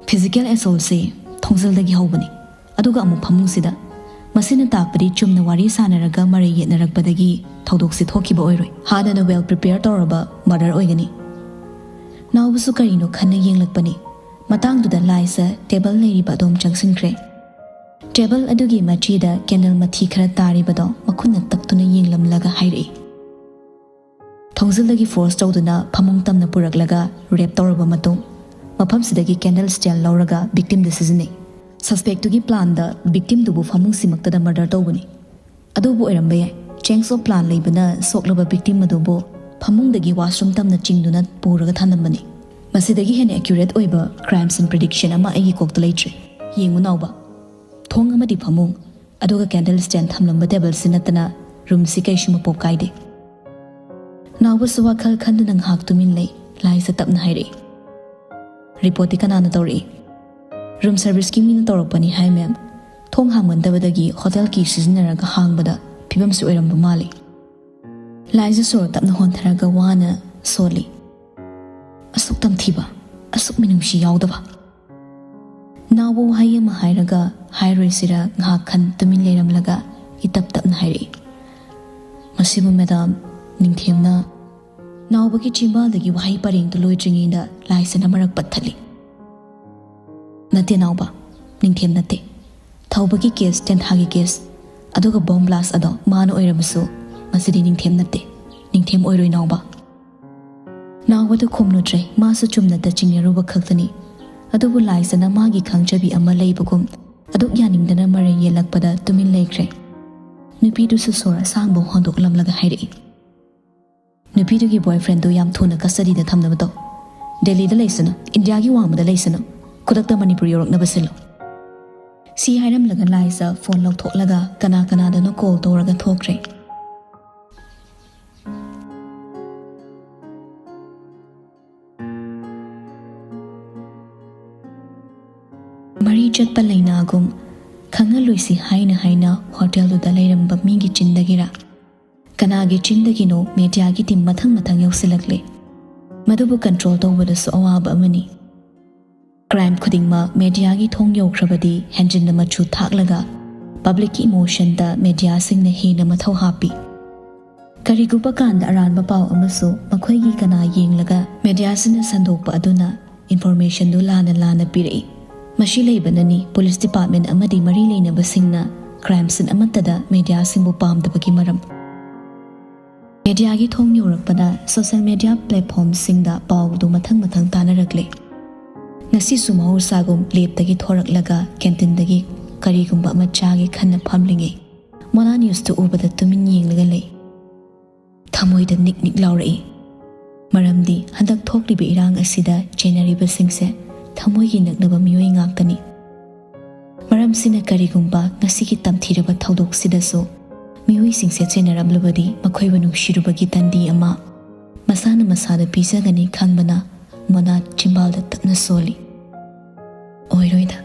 "Physical assaultꯁꯤ ꯊꯣꯡꯖꯤꯜꯗꯒꯤ ꯍꯧꯕꯅꯤ, ꯑꯗꯨꯒ ꯑꯃꯨꯛ ꯐꯃꯨꯡꯁꯤꯗ꯫ ꯃꯁꯤꯅ ꯇꯥꯛꯄꯗꯤ ꯆꯨꯝꯅ ꯋꯥꯔꯤ ꯁꯥꯟꯅꯔꯒ ꯃꯔꯩ ꯌꯦꯠꯅꯔꯛꯄꯗꯒꯤ ꯊꯧꯗꯣꯛꯁꯤ ꯊꯣꯛꯈꯤꯕ ꯑꯣꯏꯔꯣꯏ꯫ ꯍꯥꯟꯅꯅ well prepare ꯇꯧꯔꯕ murder ꯑꯣꯏꯒꯅꯤ꯫" ꯅꯥꯎꯕꯁꯨ ꯀꯔꯤꯅꯣ ꯈꯟꯅ ꯌꯦꯡꯂꯛꯄꯅꯤ꯫ ꯃꯇꯥꯡꯗꯨꯗ ꯂꯥꯏꯖ table ꯂꯩꯔꯤꯕ ꯑꯗꯣꯝ ꯆꯪꯁꯤꯟꯈ꯭ꯔꯦ꯫ Table ꯑꯗꯨꯒꯤ ꯃꯆꯤꯗ candle ꯃꯊꯤ ꯈꯔ ꯇꯥꯔꯤꯕꯗꯣ ꯃꯈꯨꯠꯅ ꯇꯛꯇꯨꯅ ꯌꯦꯡꯂꯝꯂꯒ ꯍꯥꯏꯔꯛꯏ, "ꯊꯣꯡꯖꯤꯜꯗꯒꯤ force ꯇꯧꯗꯨꯅ ꯐꯃꯨꯡ ꯇꯝꯅ ꯄꯨꯔꯛꯂꯒ rape ꯇꯧꯔꯕ ꯃꯇꯨꯡ, ꯃꯐꯝꯁꯤꯗꯒꯤ candle stand ꯂꯧꯔꯒ victimꯗ ꯁꯤꯖꯤꯟꯅꯩ꯫ Suspectꯇꯨꯒꯤ planꯗ victimꯗꯨꯕꯨ ꯐꯃꯨꯡꯁꯤꯃꯛꯇꯗ murder ꯇꯧꯕꯅꯤ꯫ ꯑꯗꯨꯕꯨ ꯑꯣꯏꯔꯝꯕ ꯌꯥꯏ, change of plan ꯂꯩꯕꯅ ꯁꯣꯛꯂꯕ victim ꯑꯗꯨꯕꯨ ꯐꯃꯨꯡꯗꯒꯤ washroom ꯇꯝꯅ ꯆꯤꯡꯗꯨꯅ ꯄꯨꯔꯒ ꯊꯝꯂꯝꯕꯅꯤ꯫ ꯃꯁꯤꯗꯒꯤ ꯍꯦꯟꯅ accurate ꯑꯣꯏꯕ crime scene prediction ꯑꯃ ꯑꯩꯒꯤ ꯀꯣꯛꯇ ꯂꯩꯇ꯭ꯔꯦ꯫ ꯌꯦꯡꯉꯨ ꯅꯥꯎꯕ, ꯊꯣꯡ ꯑꯃꯗꯤ ꯐꯃꯨꯡ, ꯑꯗꯨꯒ candle stand ꯊꯝꯂꯝꯕ tableꯁꯤ ꯅꯠꯇꯅ roomꯁꯤ ꯀꯩꯁꯨ ꯃꯄꯣꯞ ꯀꯥꯏꯗꯦ꯫" ꯅꯥꯎꯕꯁꯨ ꯋꯥꯈꯜ ꯈꯟꯗꯨꯅ ꯉꯥꯏꯍꯥꯛ ꯇꯨꯃꯤꯟ ꯂꯩ꯫ ꯂꯥꯏꯖ ꯇꯞꯅ ꯍꯥꯏꯔꯛꯏ, "Reportꯇꯤ ꯀꯅꯥꯅ ꯇꯧꯔꯛꯏ?" "Room serviceꯀꯤ ꯃꯤꯅ ꯇꯧꯔꯛꯄꯅꯤ ꯍꯥꯏ, ꯃꯦꯝ꯫ ꯊꯣꯡ ꯍꯥꯡꯃꯟꯗꯕꯗꯒꯤ hotel key ꯁꯤꯖꯤꯟꯅꯔꯒ ꯍꯥꯡꯕꯗ ꯐꯤꯕꯝꯁꯤ ꯑꯣꯏꯔꯝꯕ ꯃꯥꯜꯂꯤ꯫" ꯂꯥꯏꯖꯥ ꯁꯣꯔ ꯇꯞꯅ ꯍꯣꯟꯊꯔꯒ ꯋꯥꯅ ꯁꯣꯜꯂꯤ꯫ "ꯑꯁꯨꯛ ꯇꯝꯊꯤꯕ, ꯑꯁꯨꯛ ꯃꯤꯅꯨꯡꯁꯤ ꯌꯥꯎꯗꯕ!" ꯅꯥꯎꯕ ꯋꯥꯍꯩ ꯑꯃ ꯍꯥꯏꯔꯒ ꯍꯥꯏꯔꯣꯏꯁꯤꯔ ꯉꯥꯏꯍꯥꯛ ꯈꯟ ꯇꯨꯃꯤꯟ ꯂꯩꯔꯝꯂꯒ ꯏꯇꯞ ꯇꯞꯅ ꯍꯥꯏꯔꯛꯏ, "ꯃꯁꯤꯕꯨ ꯃꯦꯗꯥꯝ, ꯅꯤꯡꯊꯦꯝꯅ..." ꯅꯥꯎꯕꯒꯤ ꯆꯤꯝꯕꯥꯜꯗꯒꯤ ꯋꯥꯍꯩ ꯄꯔꯦꯡꯗꯨ ꯂꯣꯏꯗ꯭ꯔꯤꯉꯩꯗ ꯂꯥꯏꯖꯥꯅ ꯃꯔꯛ ꯄꯠꯊꯠꯂꯤ꯫ "ꯅꯠꯇꯦ ꯅꯥꯎꯕ, ꯅꯤꯡꯊꯦꯝ ꯅꯠꯇꯦ꯫ ꯊꯧꯕꯒꯤ case, ꯇꯦꯟꯊꯥꯒꯤ case, ꯑꯗꯨꯒ bomb blast ꯑꯗꯣ ꯃꯥꯅ ꯑꯣꯏꯔꯕꯁꯨ ꯃꯁꯤꯗꯤ ꯅꯤꯡꯊꯦꯝ ꯅꯠꯇꯦ, ꯅꯤꯡꯊꯦꯝ ꯑꯣꯏꯔꯣꯏ ꯅꯥꯎꯕ꯫" ꯅꯥꯎꯕꯗꯨ ꯈꯨꯝꯂꯨꯗ꯭ꯔꯦ, ꯃꯥꯁꯨ ꯆꯨꯝꯅꯇ ꯆꯤꯡꯅꯔꯨꯕ ꯈꯛꯇꯅꯤ꯫ ꯑꯗꯨꯕꯨ ꯂꯥꯏꯖꯥꯅ ꯃꯥꯒꯤ ꯈꯪꯖꯕꯤ ꯑꯃ ꯂꯩꯕꯒꯨꯝ ꯑꯗꯨꯛ ꯌꯥꯅꯤꯡꯗꯅ ꯃꯔꯩ ꯌꯦꯠꯂꯛꯄꯗ ꯇꯨꯃꯤꯟ ꯂꯩꯈ꯭ꯔꯦ꯫ ꯅꯨꯄꯤꯗꯨꯁꯨ ꯁꯣꯔ ꯑꯁꯥꯡꯕ ꯍꯣꯟꯗꯣꯛꯂꯝꯂꯒ ꯍꯥꯏꯔꯛꯏ, "ꯅꯨꯄꯤꯗꯨꯒꯤ boyfriendꯗꯨ ꯌꯥꯝ ꯊꯨꯅ custodyꯗ ꯊꯝꯅꯕ ꯇꯧ꯫ ꯗꯦꯜꯂꯤꯗ ꯂꯩꯁꯅꯨ, ꯏꯟꯗꯤꯌꯥꯒꯤ ꯋꯥꯡꯃꯗ ꯂꯩꯁꯅꯨ, ꯈꯨꯗꯛꯇ ꯃꯅꯤꯄꯨꯔ ꯌꯧꯔꯛꯅꯕ ꯁꯤꯜꯂꯨ꯫" ꯁꯤ ꯍꯥꯏꯔꯝꯂꯒ ꯂꯥꯏꯖꯥ phone ꯂꯧꯊꯣꯛꯂꯒ ꯀꯅꯥ ꯀꯅꯥꯗꯅꯣ call ꯇꯧꯔꯒ ꯊꯣꯛꯈ꯭ꯔꯦ꯫ ꯃꯔꯤ ꯆꯠꯄ ꯂꯩꯅꯥꯒꯨꯝ ꯈꯪꯍꯜꯂꯣꯏꯁꯤ ꯍꯥꯏꯅ ꯍꯥꯏꯅ hotelꯗꯨꯗ ꯂꯩꯔꯝꯕ ꯃꯤꯒꯤ ꯆꯤꯟꯗꯒꯤꯔ, ꯀꯅꯥꯒꯤ ꯆꯤꯟꯗꯒꯤꯅꯣ mediaꯒꯤ team ꯃꯊꯪ ꯃꯊꯪ ꯌꯧꯁꯤꯜꯂꯛꯂꯦ꯫ ꯃꯗꯨꯕꯨ control ꯇꯧꯕꯗꯁꯨ ꯑꯋꯥꯕ ꯑꯃꯅꯤ꯫ Crime ꯈꯨꯗꯤꯡꯃꯛ mediaꯒꯤ ꯊꯣꯡ ꯌꯧꯈ꯭ꯔꯕꯗꯤ ꯍꯦꯟꯖꯤꯟꯅ ꯃꯆꯨ ꯊꯥꯛꯂꯒ publicꯀꯤ emotionꯗ mediaꯁꯤꯡꯅ ꯍꯦꯟꯅ ꯃꯊꯧ ꯍꯥꯞꯄꯤ꯫ ꯀꯔꯤꯒꯨꯝꯕ ꯀꯥꯟꯗ ꯑꯔꯥꯟꯕ ꯄꯥꯎ ꯑꯃꯁꯨ ꯃꯈꯣꯏꯒꯤ ꯀꯅꯥ ꯌꯦꯡꯂꯒ mediaꯁꯤꯡꯅ ꯁꯟꯗꯣꯛꯄ ꯑꯗꯨꯅ informationꯗꯨ ꯂꯥꯟꯅ ꯂꯥꯟꯅ ꯄꯤꯔꯛꯏ꯫ ꯃꯁꯤ ꯂꯩꯕꯅꯅꯤ police department ꯑꯃꯗꯤ ꯃꯔꯤ ꯂꯩꯅꯕꯁꯤꯡꯅ crime scene ꯑꯃꯠꯇꯗ mediaꯁꯤꯡꯕꯨ ꯄꯥꯝꯗꯕꯒꯤ ꯃꯔꯝ꯫ Mediaꯒꯤ ꯊꯣꯡ ꯌꯧꯔꯛꯄꯗ social media platformꯁꯤꯡꯗ ꯄꯥꯎꯗꯨ ꯃꯊꯪ ꯃꯊꯪ ꯇꯥꯅꯔꯛꯂꯦ꯫ ꯉꯁꯤꯁꯨ ꯃꯍꯧꯁꯥꯒꯨꯝ ꯂꯦꯞꯇꯒꯤ ꯊꯣꯔꯛꯂꯒ canteenꯗꯒꯤ ꯀꯔꯤꯒꯨꯝꯕ ꯑꯃ ꯆꯥꯒꯦ ꯈꯟꯅ ꯐꯝꯂꯤꯉꯩ ꯃꯣꯅꯥ newsꯇꯨ ꯎꯕꯗ ꯇꯨꯃꯤꯟ ꯌꯦꯡꯂꯒ ꯂꯩ꯫ ꯊꯃꯣꯏꯗ ꯅꯤꯛ ꯅꯤꯛ ꯂꯥꯎꯔꯛꯏ꯫ ꯃꯔꯝꯗꯤ ꯍꯟꯗꯛ ꯊꯣꯛꯂꯤꯕ ꯏꯔꯥꯡ ꯑꯁꯤꯗ ꯆꯦꯟꯅꯔꯤꯕꯁꯤꯡꯁꯦ ꯊꯃꯣꯏꯒꯤ ꯅꯛꯅꯕ ꯃꯤꯑꯣꯏ ꯉꯥꯛꯇꯅꯤ꯫ ꯃꯔꯝꯁꯤꯅ ꯀꯔꯤꯒꯨꯝꯕ ꯉꯁꯤꯒꯤ ꯇꯝꯊꯤꯔꯕ ꯊꯧꯗꯣꯛꯁꯤꯗꯁꯨ ꯃꯤꯑꯣꯏꯁꯤꯡꯁꯦ ꯆꯦꯟꯅꯔꯝꯂꯕꯗꯤ ꯃꯈꯣꯏꯕꯨ ꯅꯨꯡꯁꯤꯔꯨꯕꯒꯤ ꯇꯟꯗꯤ ꯑꯃ ꯃꯁꯥꯅ ꯃꯁꯥꯗ ꯄꯤꯖꯒꯅꯤ ꯈꯪꯕꯅ ꯃꯣꯅꯥ ꯆꯤꯝꯕꯥꯜꯗ ꯇꯞꯅ ꯁꯣꯜꯂꯤ꯫ ꯑꯣꯏꯔꯣꯏꯗ꯫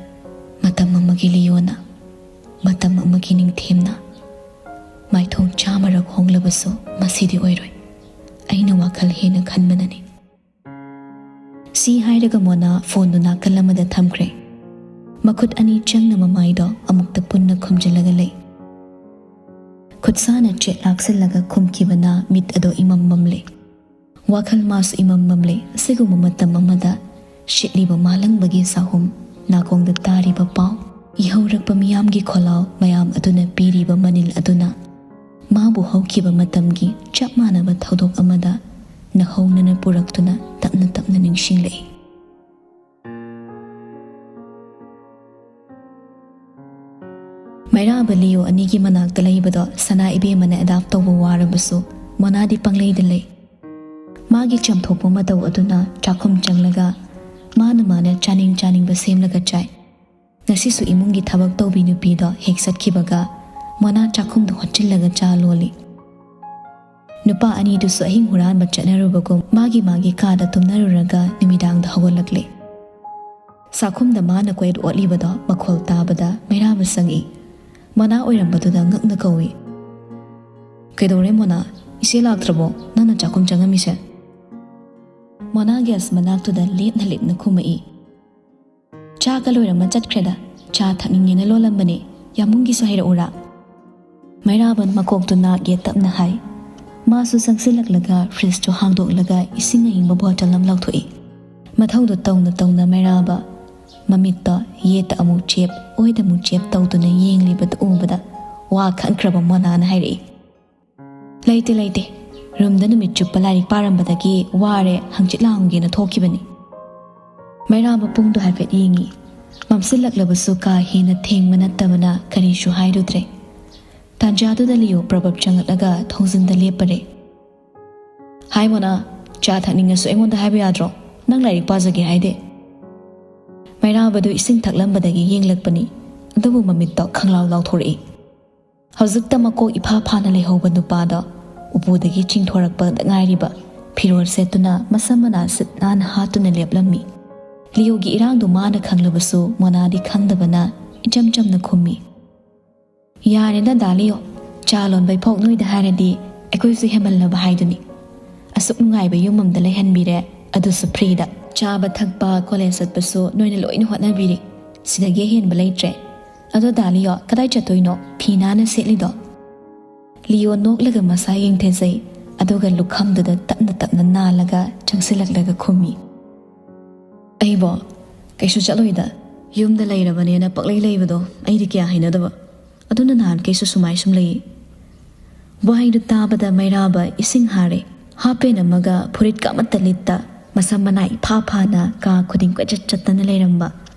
ꯃꯇꯝ ꯑꯃꯒꯤ ꯂꯤꯌꯣꯅ, ꯃꯇꯝ ꯑꯃꯒꯤ ꯅꯤꯡꯊꯦꯝꯅ꯫ ꯃꯥꯏꯊꯣꯡ ꯆꯥꯝꯃꯔꯛ ꯍꯣꯡꯂꯕꯁꯨ ꯃꯁꯤꯗꯤ ꯑꯣꯏꯔꯣꯏ꯫ ꯑꯩꯅ ꯋꯥꯈꯜ ꯍꯦꯟꯅ ꯈꯟꯕꯅꯅꯤ꯫ ꯁꯤ ꯍꯥꯏꯔꯒ ꯃꯣꯅꯥ ꯐꯣꯟꯗꯨ ꯅꯥꯀꯜ ꯑꯃꯗ ꯊꯝꯈ꯭ꯔꯦ꯫ ꯃꯈꯨꯠ ꯑꯅꯤ ꯆꯪꯅ ꯃꯃꯥꯏꯗꯣ ꯑꯃꯨꯛꯇ ꯄꯨꯟꯅ ꯈꯨꯝꯖꯤꯜꯂꯒ ꯂꯩ꯫ ꯈꯨꯠꯁꯥꯅ ꯆꯦꯠ ꯂꯥꯛꯁꯤꯜꯂꯒ ꯈꯨꯝꯈꯤꯕꯅ ꯃꯤꯠ ꯑꯗꯣ ꯏꯃꯝ ꯃꯝꯂꯦ꯫ ꯋꯥꯈꯜ ꯃꯥꯁꯨ ꯏꯃꯝ ꯃꯝꯂꯦ꯫ ꯑꯁꯤꯒꯨꯝꯕ ꯃꯇꯝ ꯑꯃꯗ ꯁꯤꯠꯂꯤꯕ ꯃꯥꯂꯪꯕꯒꯤ ꯆꯥꯍꯨꯝ, ꯅꯥꯀꯣꯡꯗ ꯇꯥꯔꯤꯕ ꯄꯥꯎ, ꯏꯍꯧꯔꯛꯄ ꯃꯤꯌꯥꯝꯒꯤ ꯈꯣꯜꯂꯥꯎ ꯃꯌꯥꯝ ꯑꯗꯨꯅ ꯄꯤꯔꯤꯕ ꯃꯅꯤꯜ ꯑꯗꯨꯅ ꯃꯥꯕꯨ ꯍꯧꯈꯤꯕ ꯃꯇꯝꯒꯤ ꯆꯞ ꯃꯥꯟꯅꯕ ꯊꯧꯗꯣꯛ ꯑꯃꯗ ꯅꯧꯍꯧꯅꯅ ꯄꯨꯔꯛꯇꯨꯅ ꯇꯞꯅ ꯇꯞꯅ ꯅꯤꯡꯁꯤꯡꯂꯛꯏ꯫ ꯃꯩꯔꯥꯕ ꯂꯤꯌꯣ ꯑꯅꯤꯒꯤ ꯃꯅꯥꯛꯇ ꯂꯩꯕꯗꯣ ꯁꯅꯥ ꯏꯕꯦꯝꯃꯅ ꯑꯦꯗꯥꯞ ꯇꯧꯕ ꯋꯥꯔꯕꯁꯨ ꯃꯣꯅꯥꯗꯤ ꯄꯪꯂꯩꯗ ꯂꯩ꯫ ꯃꯥꯒꯤ ꯆꯝꯊꯣꯛꯄ ꯃꯇꯧ ꯑꯗꯨꯅ ꯆꯥꯛꯈꯨꯝ ꯆꯪꯂꯒ ꯃꯥꯅ ꯃꯥꯅ ꯆꯥꯅꯤꯡ ꯆꯥꯅꯤꯡꯕ ꯁꯦꯝꯂꯒ ꯆꯥꯏ꯫ ꯉꯁꯤꯁꯨ ꯏꯃꯨꯡꯒꯤ ꯊꯕꯛ ꯇꯧꯕꯤ ꯅꯨꯄꯤꯗꯣ ꯍꯦꯛ ꯆꯠꯈꯤꯕꯒ ꯃꯣꯅꯥ ꯆꯥꯛꯈꯨꯝꯗ ꯍꯣꯠꯆꯤꯜꯂꯒ ꯆꯥ ꯂꯣꯜꯂꯤ꯫ ꯅꯨꯄꯥ ꯑꯅꯤꯗꯨꯁꯨ ꯑꯍꯤꯡ ꯍꯨꯔꯥꯟꯕ ꯆꯠꯅꯔꯨꯕꯒꯨꯝ ꯃꯥꯒꯤ ꯃꯥꯒꯤ ꯀꯥꯗ ꯇꯨꯝꯅꯔꯨꯔꯒ ꯅꯨꯃꯤꯗꯥꯡꯗ ꯍꯧꯒꯠꯂꯛꯂꯦ꯫ ꯆꯥꯛꯈꯨꯝꯗ ꯃꯥꯅ ꯀꯣꯏꯠ ꯑꯣꯠꯂꯤꯕꯗꯣ ꯃꯈꯣꯜ ꯇꯥꯕꯗ ꯃꯩꯔꯥꯕ ꯆꯪꯏ꯫ ꯃꯣꯅꯥ ꯑꯣꯏꯔꯝꯕꯗꯨꯗ ꯉꯛꯅ ꯀꯧꯏ꯫ "ꯀꯩꯗꯧꯔꯦ ꯃꯣꯅꯥ? ꯏꯆꯦ ꯂꯥꯛꯇ꯭ꯔꯕꯣ? ꯅꯪꯅ ꯆꯥꯛꯈꯨꯝ ꯆꯪꯉꯝꯃꯤꯁꯦ?" Mona gas ꯃꯅꯥꯛꯇꯨꯗ ꯂꯦꯞꯅ ꯂꯦꯞꯅ ꯈꯨꯝꯃꯛꯏ꯫ "ꯆꯥꯒ ꯂꯣꯏꯔꯝꯃ ꯆꯠꯈ꯭ꯔꯦꯗ꯫ ꯆꯥ ꯊꯛꯅꯤꯡꯉꯦꯅ ꯂꯣꯜꯂꯝꯕꯅꯦ꯫ ꯌꯥꯝꯕꯨꯡꯒꯤꯁꯨ ꯍꯩꯔꯛꯎꯔꯥ?" ꯃꯩꯔꯥꯕꯟ ꯃꯀꯣꯛꯇꯨ ꯅꯥꯛ ꯌꯦꯠ ꯇꯞꯅ ꯍꯥꯏ꯫ ꯃꯥꯁꯨ ꯆꯪꯁꯤꯜꯂꯛꯂꯒ ꯐ꯭ꯔꯤꯖꯇꯨ ꯍꯥꯡꯗꯣꯛꯂꯒ ꯏꯁꯤꯡ ꯑꯏꯪꯕ ꯕꯣꯇꯜ ꯑꯃ ꯂꯧꯊꯣꯛꯏ꯫ ꯃꯊꯧꯗꯨ ꯇꯧꯅ ꯇꯧꯅ ꯃꯩꯔꯥꯕ ꯃꯃꯤꯠꯇ ꯌꯦꯠꯇ ꯑꯃꯨꯛ ꯆꯦꯞ, ꯑꯣꯏꯗ ꯑꯃꯨꯛ ꯆꯦꯞ ꯇꯧꯗꯨꯅ ꯌꯦꯡꯂꯤꯕꯗꯨ ꯎꯕꯗ ꯋꯥ ꯈꯟꯈ꯭ꯔꯕ ꯃꯣꯅꯥꯅ ꯍꯥꯏꯔꯛꯏ, "ꯂꯩꯇꯦ, ꯂꯩꯇꯦ꯫ ꯔꯨꯝꯗ ꯅꯨꯃꯤꯠ ꯆꯨꯞꯄ ꯂꯥꯏꯔꯤꯛ ꯄꯥꯔꯝꯕꯗꯒꯤ ꯋꯥꯔꯦ, ꯍꯪꯆꯤꯠ ꯂꯥꯡꯉꯨꯒꯦꯅ ꯊꯣꯛꯈꯤꯕꯅꯤ꯫" ꯃꯩꯔꯥꯕ ꯄꯨꯡꯗꯣ ꯍꯥꯏꯐꯦꯠ ꯌꯦꯡꯉꯤ꯫ ꯃꯝꯁꯤꯜꯂꯛꯂꯕꯁꯨ ꯀꯥ ꯍꯦꯟꯅ ꯊꯦꯡꯕ ꯅꯠꯇꯕꯅ ꯀꯔꯤꯁꯨ ꯍꯥꯏꯔꯨꯗ꯭ꯔꯦ꯫ ꯇꯥꯟꯖꯥꯗꯨꯗ ꯂꯤꯌꯣ ꯄ꯭ꯔꯕꯞ ꯆꯪꯂꯛꯂꯒ ꯊꯣꯡꯖꯤꯟꯗ ꯂꯦꯞꯄꯔꯦ꯫ "ꯍꯥꯏ ꯃꯣꯅꯥ, ꯆꯥ ꯊꯛꯅꯤꯡꯉꯁꯨ ꯑꯩꯉꯣꯟꯗ ꯍꯥꯏꯕ ꯌꯥꯗ꯭ꯔꯣ? ꯅꯪ ꯂꯥꯏꯔꯤꯛ ꯄꯥꯖꯒꯦ ꯍꯥꯏꯗꯦ?" ꯃꯩꯔꯥꯕꯗꯨ ꯏꯁꯤꯡ ꯊꯛꯂꯝꯕꯗꯒꯤ ꯌꯦꯡꯂꯛꯄꯅꯤ, ꯑꯗꯨꯕꯨ ꯃꯃꯤꯠꯇꯣ ꯈꯪꯂꯥꯎ ꯂꯥꯎꯊꯣꯔꯛꯏ꯫ ꯍꯧꯖꯤꯛꯇ ꯃꯀꯣꯛ ꯏꯐꯥ ꯐꯥꯅ ꯂꯩꯍꯧꯕ ꯅꯨꯄꯥꯗꯣ ꯎꯄꯨꯗꯒꯤ ꯆꯤꯡꯊꯣꯔꯛꯄꯗ ꯉꯥꯏꯔꯤꯕ ꯐꯤꯔꯣꯜ ꯁꯦꯠꯇꯨꯅ ꯃꯁꯝ ꯃꯅꯥ ꯁꯤꯠ ꯅꯥꯟꯅ ꯍꯥꯠꯇꯨꯅ ꯂꯦꯞꯂꯝꯃꯤ꯫ ꯂꯤꯌꯣꯒꯤ ꯏꯔꯥꯡꯗꯨ ꯃꯥꯅ ꯈꯪꯂꯕꯁꯨ ꯃꯣꯅꯥꯗꯤ ꯈꯪꯗꯕꯅ ꯏꯆꯝ ꯆꯝꯅ ꯈꯨꯝꯃꯤ꯫ "ꯌꯥꯔꯦꯗ ꯗꯥ ꯂꯤꯌꯣ, ꯆꯥ ꯂꯣꯟꯕꯩ ꯐꯥꯎ ꯅꯣꯏꯗ ꯍꯥꯏꯔꯗꯤ ꯑꯩꯈꯣꯏꯁꯨ ꯍꯦꯃꯜꯂꯕ ꯍꯥꯏꯗꯨꯅꯤ꯫ ꯑꯁꯨꯛ ꯅꯨꯡꯉꯥꯏꯕ ꯌꯨꯝ ꯑꯃꯗ ꯂꯩꯍꯟꯕꯤꯔꯦ, ꯑꯗꯨꯁꯨ ꯐ꯭ꯔꯤꯗ꯫ ꯆꯥꯕ ꯊꯛꯄ, ꯀꯣꯂꯦꯖ ꯆꯠꯄꯁꯨ ꯅꯣꯏꯅ ꯂꯣꯏꯅ ꯍꯣꯠꯅꯕꯤꯔꯤ꯫ ꯁꯤꯗꯒꯤ ꯑꯍꯦꯟꯕ ꯂꯩꯇ꯭ꯔꯦ꯫ ꯑꯗꯣ ꯗꯥ ꯂꯤꯌꯣ, ꯀꯗꯥꯏ ꯆꯠꯇꯣꯏꯅꯣ? ꯐꯤ ꯅꯥꯟꯅ ꯁꯦꯠꯂꯤꯗꯣ?" ꯂꯤꯌꯣ ꯅꯣꯛꯂꯒ ꯃꯁꯥ ꯌꯦꯡꯊꯖꯩ, ꯑꯗꯨꯒ ꯂꯨꯈꯝꯗꯨꯗ ꯇꯞꯅ ꯇꯞꯅ ꯅꯥꯜꯂꯒ ꯆꯪꯁꯤꯜꯂꯛꯂꯒ ꯈꯨꯝꯃꯤ꯫ "ꯑꯩꯕꯣ ꯀꯩꯁꯨ ꯆꯠꯂꯣꯏꯗ, ꯌꯨꯝꯗ ꯂꯩꯔꯕꯅꯦꯅ ꯄꯛꯂꯩ ꯂꯩꯕꯗꯣ ꯑꯩꯗꯤ ꯀꯌꯥ ꯍꯩꯅꯗꯕ꯫ ꯑꯗꯨꯅ ꯅꯍꯥꯟꯈꯩꯁꯨ ꯁꯨꯃꯥꯏ ꯁꯨꯝ ꯂꯩ꯫" ꯋꯥꯍꯩꯗꯨ ꯇꯥꯕꯗ ꯃꯩꯔꯥꯕ ꯏꯁꯤꯡ ꯍꯥꯔꯦ꯫ ꯍꯥꯞ ꯄꯦꯟ ꯑꯃꯒ ꯐꯨꯔꯤꯠꯀ ꯑꯃꯠꯇ ꯂꯤꯠꯇ, ꯃꯁꯝ ꯃꯅꯥ ꯏꯐꯥ ꯐꯥꯅ ꯀꯥ ꯈꯨꯗꯤꯡ ꯀꯣꯏꯆꯠ ꯆꯠꯇꯅ ꯂꯩꯔꯝꯕ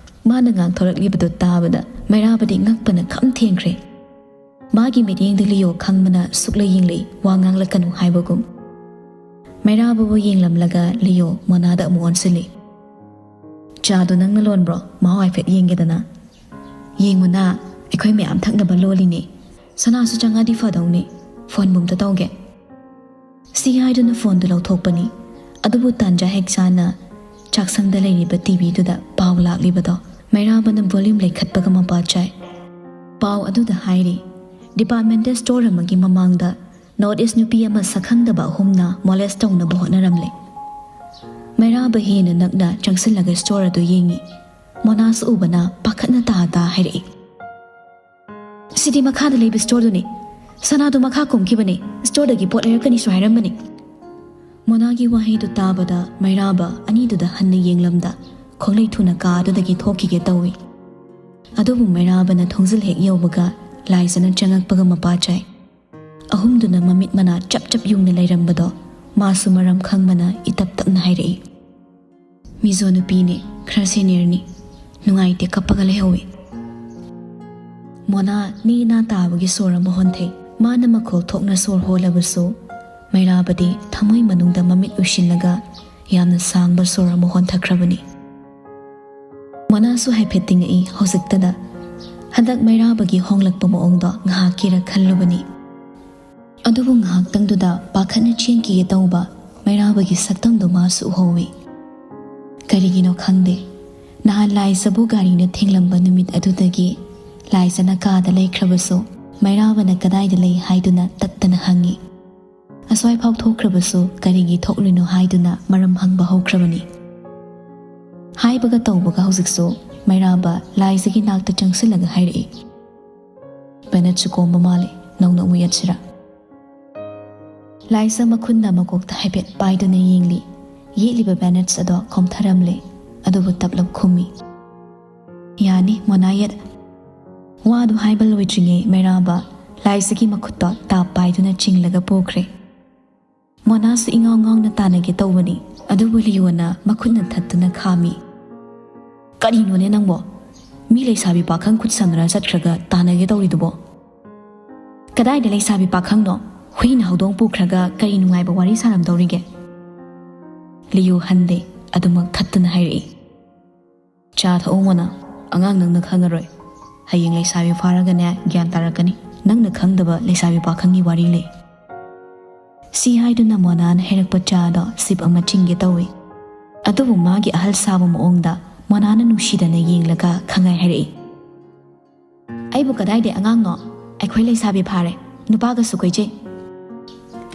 ꯃꯥꯅ ꯉꯥꯡꯊꯣꯔꯛꯂꯤꯕꯗꯨ ꯇꯥꯕꯗ ꯃꯩꯔꯥꯕꯗꯤ ꯉꯛꯄꯅ ꯈꯝ ꯊꯦꯡꯈ꯭ꯔꯦ꯫ ꯃꯥꯒꯤ ꯃꯤꯠꯌꯦꯡꯗ ꯂꯤꯌꯣ ꯈꯪꯕꯅ ꯁꯨꯛꯂ ꯌꯦꯡꯂꯛꯏ, ꯋꯥ ꯉꯥꯡꯂꯛꯀꯅꯨ ꯍꯥꯏꯕꯒꯨꯝ꯫ ꯃꯩꯔꯥꯕꯕꯨ ꯌꯦꯡꯂꯝꯂꯒ ꯂꯤꯌꯣ ꯃꯣꯅꯥꯗ ꯑꯃꯨꯛ ꯑꯣꯟꯁꯤꯜꯂꯤ꯫ "ꯆꯥꯗꯣ ꯅꯪꯅ ꯂꯣꯟꯕ꯭ꯔꯣ? ꯃꯍꯥꯎ ꯍꯥꯏꯐꯦꯠ ꯌꯦꯡꯒꯦꯗꯅ?" "ꯌꯦꯡꯉꯨꯅ, ꯑꯩꯈꯣꯏ ꯃꯌꯥꯝ ꯊꯛꯅꯕ ꯂꯣꯜꯂꯤꯅꯦ꯫ ꯁꯅꯥꯁꯨ ꯆꯪꯉꯗꯤ ꯐꯗꯧꯅꯦ꯫ ꯐꯣꯟꯕꯨ ꯑꯝꯇ ꯇꯧꯒꯦ꯫" ꯁꯤ ꯍꯥꯏꯗꯨꯅ ꯐꯣꯟꯗꯨ ꯂꯧꯊꯣꯛꯄꯅꯤ꯫ ꯑꯗꯨꯕꯨ ꯇꯥꯟꯖꯥ ꯍꯦꯛ ꯆꯥꯅ ꯆꯥꯛꯁꯪꯗ ꯂꯩꯔꯤꯕ ꯇꯤꯚꯤꯗꯨꯗ ꯄꯥꯎ ꯂꯥꯛꯂꯤꯕꯗꯣ ꯃꯩꯔꯥꯕꯅ ꯚꯣꯂ꯭ꯌꯨꯝ ꯂꯩꯈꯠꯄꯒ ꯃꯄꯥ ꯆꯥꯏ꯫ ꯄꯥꯎ ꯑꯗꯨꯗ ꯍꯥꯏꯔꯤ, ꯗꯤꯄꯥꯔꯠꯃꯦꯟꯇꯦꯜ ꯁ꯭ꯇꯣꯔ ꯑꯃꯒꯤ ꯃꯃꯥꯡꯗ ꯅꯣꯔꯠ ꯏꯁ ꯅꯨꯄꯤ ꯑꯃ ꯁꯛꯈꯪꯗꯕ ꯑꯍꯨꯝꯅ ꯃꯣꯂꯦꯁ ꯇꯧꯅꯕ ꯍꯣꯠꯅꯔꯝꯂꯦ꯫ ꯃꯩꯔꯥꯕ ꯍꯦꯟꯅ ꯅꯛꯅ ꯆꯪꯁꯤꯜꯂꯒ ꯁ꯭ꯇꯣꯔ ꯑꯗꯨ ꯌꯦꯡꯉꯤ꯫ ꯃꯣꯅꯥꯁꯨ ꯎꯕꯅ ꯄꯥꯈꯠꯅ ꯇꯥ ꯇꯥ ꯍꯥꯏꯔꯛꯏ, "ꯁꯤꯗꯤ ꯃꯈꯥꯗ ꯂꯩꯕ ꯁ꯭ꯇꯣꯔꯗꯨꯅꯤ꯫ ꯁꯅꯥꯗꯣ ꯃꯈꯥ ꯀꯨꯝꯈꯤꯕꯅꯤ, ꯁ꯭ꯇꯣꯔꯗꯒꯤ ꯄꯣꯠ ꯂꯩꯔꯛꯀꯅꯤꯁꯨ ꯍꯥꯏꯔꯝꯕꯅꯤ꯫" ꯃꯣꯅꯥꯒꯤ ꯋꯥꯍꯩꯗꯨ ꯇꯥꯕꯗ ꯃꯩꯔꯥꯕ ꯑꯅꯤꯗꯨꯗ ꯍꯟꯅ ꯌꯦꯡꯂꯝꯗ ꯈꯣꯡꯂꯩ ꯊꯨꯅ ꯀꯥ ꯑꯗꯨꯗꯒꯤ ꯊꯣꯛꯈꯤꯒꯦ ꯇꯧꯏ꯫ ꯑꯗꯨꯕꯨ ꯃꯩꯔꯥꯕꯅ ꯊꯣꯡꯖꯤꯜ ꯍꯦꯛ ꯌꯧꯕꯒ ꯂꯥꯏꯖꯅ ꯆꯪꯉꯛꯄꯒ ꯃꯄꯥ ꯆꯥꯏ꯫ ꯑꯍꯨꯝꯗꯨꯅ ꯃꯃꯤꯠ ꯃꯅꯥ ꯆꯞ ꯆꯞ ꯌꯨꯡꯅ ꯂꯩꯔꯝꯕꯗꯣ ꯃꯥꯁꯨ ꯃꯔꯝ ꯈꯪꯕꯅ ꯏꯇꯞ ꯇꯞꯅ ꯍꯥꯏꯔꯛꯏ, "ꯃꯤꯖꯣ ꯅꯨꯄꯤꯅꯦ, ꯈꯔ ꯁꯦꯅꯤꯌꯔꯅꯤ꯫ ꯅꯨꯡꯉꯥꯏꯇꯦ, ꯀꯞꯄꯒ ꯂꯩꯍꯧꯋꯤ꯫" ꯃꯣꯅꯥ ꯅꯦ ꯅꯥ ꯇꯥꯕꯒꯤ ꯁꯣꯔ ꯑꯃ ꯍꯣꯟꯊꯩ꯫ ꯃꯥꯅ ꯃꯈꯣꯜ ꯊꯣꯛꯅ ꯁꯣꯔ ꯍꯣꯜꯂꯕꯁꯨ ꯃꯩꯔꯥꯕꯗꯤ ꯊꯃꯣꯏ ꯃꯅꯨꯡꯗ ꯃꯃꯤꯠ ꯎꯏꯁꯤꯜꯂꯒ ꯌꯥꯝꯅ ꯁꯥꯡꯕ ꯁꯣꯔ ꯑꯃ ꯍꯣꯟꯊꯈ꯭ꯔꯕꯅꯤ꯫ ꯃꯣꯅꯥꯁꯨ ꯍꯥꯏꯐꯦꯠ ꯇꯤꯡꯉꯛꯏ ꯍꯧꯖꯤꯛꯇꯗ꯫ ꯍꯟꯗꯛ ꯃꯩꯔꯥꯕꯒꯤ ꯍꯣꯡꯂꯛꯄ ꯃꯑꯣꯡꯗꯣ ꯉꯥꯏꯍꯥꯛꯀꯤꯔ ꯈꯜꯂꯨꯕꯅꯤ꯫ ꯑꯗꯨꯕꯨ ꯉꯥꯏꯍꯥꯛꯇꯪꯗꯨꯗ ꯄꯥꯈꯠꯅ ꯆꯦꯟꯈꯤꯒꯦ ꯇꯧꯕ ꯃꯩꯔꯥꯕꯒꯤ ꯁꯛꯇꯝꯗꯨ ꯃꯥꯁꯨ ꯎꯍꯧꯏ꯫ ꯀꯔꯤꯒꯤꯅꯣ ꯈꯪꯗꯦ, ꯅꯍꯥꯟ ꯂꯥꯏꯖꯕꯨ ꯒꯥꯔꯤꯅ ꯊꯦꯡꯂꯝꯕ ꯅꯨꯃꯤꯠ ꯑꯗꯨꯗꯒꯤ ꯂꯥꯏꯖꯅ ꯀꯥꯗ ꯂꯩꯈ꯭ꯔꯕꯁꯨ ꯃꯩꯔꯥꯕꯅ ꯀꯗꯥꯏꯗ ꯂꯩ ꯍꯥꯏꯗꯨꯅ ꯇꯠꯇꯅ ꯍꯪꯉꯤ꯫ ꯑꯁ꯭ꯋꯥꯏꯐꯥꯎ ꯊꯣꯛꯈ꯭ꯔꯕꯁꯨ ꯀꯔꯤꯒꯤ ꯊꯣꯛꯂꯤꯅꯣ ꯍꯥꯏꯗꯨꯅ ꯃꯔꯝ ꯍꯪꯕ ꯍꯧꯈ꯭ꯔꯕꯅꯤ꯫ ꯍꯥꯏꯕꯒ ꯇꯧꯕꯒ ꯍꯧꯖꯤꯛꯁꯨ ꯃꯩꯔꯥꯕ ꯂꯥꯏꯖꯒꯤ ꯅꯥꯛꯇ ꯆꯪꯁꯤꯜꯂꯒ ꯍꯥꯏꯔꯛꯏ, "ꯕꯦꯅꯦꯠꯁꯨ ꯀꯣꯝꯕ ꯃꯥꯜꯂꯦ, ꯅꯧꯅ ꯑꯃꯨꯛ ꯌꯦꯠꯁꯤꯔꯥ?" ꯂꯥꯏꯖ ꯃꯈꯨꯠꯅ ꯃꯀꯣꯛꯇ ꯍꯥꯏꯐꯦꯠ ꯄꯥꯏꯗꯨꯅ ꯌꯦꯡꯂꯤ꯫ ꯌꯦꯠꯂꯤꯕ ꯕꯦꯅꯦꯠꯁ ꯑꯗꯣ ꯀꯣꯝꯊꯔꯝꯂꯦ, ꯑꯗꯨꯕꯨ ꯇꯞꯂꯞ ꯈꯨꯝꯃꯤ, "ꯌꯥꯅꯤ, ꯃꯣꯅꯥ ꯌꯦꯠ꯫" ꯋꯥꯗꯨ ꯍꯥꯏꯕ ꯂꯣꯏꯗ꯭ꯔꯤꯉꯩ ꯃꯩꯔꯥꯕ ꯂꯥꯏꯖꯒꯤ ꯃꯈꯨꯠꯇꯣ ꯇꯥꯞ ꯄꯥꯏꯗꯨꯅ ꯆꯤꯡꯂꯒ ꯄꯨꯈ꯭ꯔꯦ꯫ ꯃꯣꯅꯥꯁꯨ ꯏꯉꯥꯎ ꯉꯥꯎꯅ ꯇꯥꯟꯅꯒꯦ ꯇꯧꯕꯅꯤ, ꯑꯗꯨꯕꯨ ꯂꯤꯌꯣꯅ ꯃꯈꯨꯠꯅ ꯊꯠꯇꯨꯅ ꯈꯥꯝꯃꯤ꯫ "ꯀꯔꯤꯅꯣꯅꯦ ꯅꯪꯕꯣ? ꯃꯤ ꯂꯩꯁꯥꯕꯤ ꯄꯥꯈꯪ ꯈꯨꯠ ꯁꯝꯅꯔ ꯆꯠꯈ꯭ꯔꯒ ꯇꯥꯟꯅꯒꯦ ꯇꯧꯔꯤꯗꯨꯕꯣ?" "ꯀꯗꯥꯏꯗ ꯂꯩꯁꯥꯕꯤ ꯄꯥꯈꯪꯅꯣ? ꯍꯨꯏꯅ ꯍꯧꯗꯣꯡ ꯄꯨꯈ꯭ꯔꯒ ꯀꯔꯤ ꯅꯨꯡꯉꯥꯏꯕ ꯋꯥꯔꯤ ꯁꯥꯔꯝꯗꯧꯔꯤꯒꯦ?" ꯂꯤꯌꯣ ꯍꯟꯗꯦ, ꯑꯗꯨꯃꯛ ꯊꯠꯇꯨꯅ ꯍꯥꯏꯔꯛꯏ꯫ "ꯆꯥ ꯊꯛꯎ ꯃꯣꯅꯥ, ꯑꯉꯥꯡ ꯅꯪꯅ ꯈꯪꯉꯔꯣꯏ꯫ ꯍꯌꯦꯡ ꯂꯩꯁꯥꯕꯤ ꯐꯥꯔꯒꯅꯦ ꯒ꯭ꯌꯥꯟ ꯇꯥꯔꯛꯀꯅꯤ꯫ ꯅꯪꯅ ꯈꯪꯗꯕ ꯂꯩꯁꯥꯕꯤ ꯄꯥꯈꯪꯒꯤ ꯋꯥꯔꯤ ꯂꯩ꯫" ꯁꯤ ꯍꯥꯏꯗꯨꯅ ꯃꯣꯅꯥꯅ ꯍꯩꯔꯛꯄ ꯆꯥꯗꯣ ꯁꯤꯞ ꯑꯃ ꯆꯤꯡꯒꯦ ꯇꯧꯏ꯫ ꯑꯗꯨꯕꯨ ꯃꯥꯒꯤ ꯑꯍꯜ ꯁꯥꯕ ꯃꯑꯣꯡꯗ ꯃꯣꯅꯥꯅ ꯅꯨꯡꯁꯤꯗꯅ ꯌꯦꯡꯂꯒ ꯈꯪꯍꯥꯏ ꯍꯥꯏꯔꯛꯏ, "ꯑꯩꯕꯨ ꯀꯗꯥꯏꯗꯩ ꯑꯉꯥꯡꯅꯣ? ꯑꯩꯈꯣꯏ ꯂꯩꯁꯥꯕꯤ ꯐꯥꯔꯦ, ꯅꯨꯄꯥꯒꯁꯨ ꯀꯣꯏꯖꯩ꯫"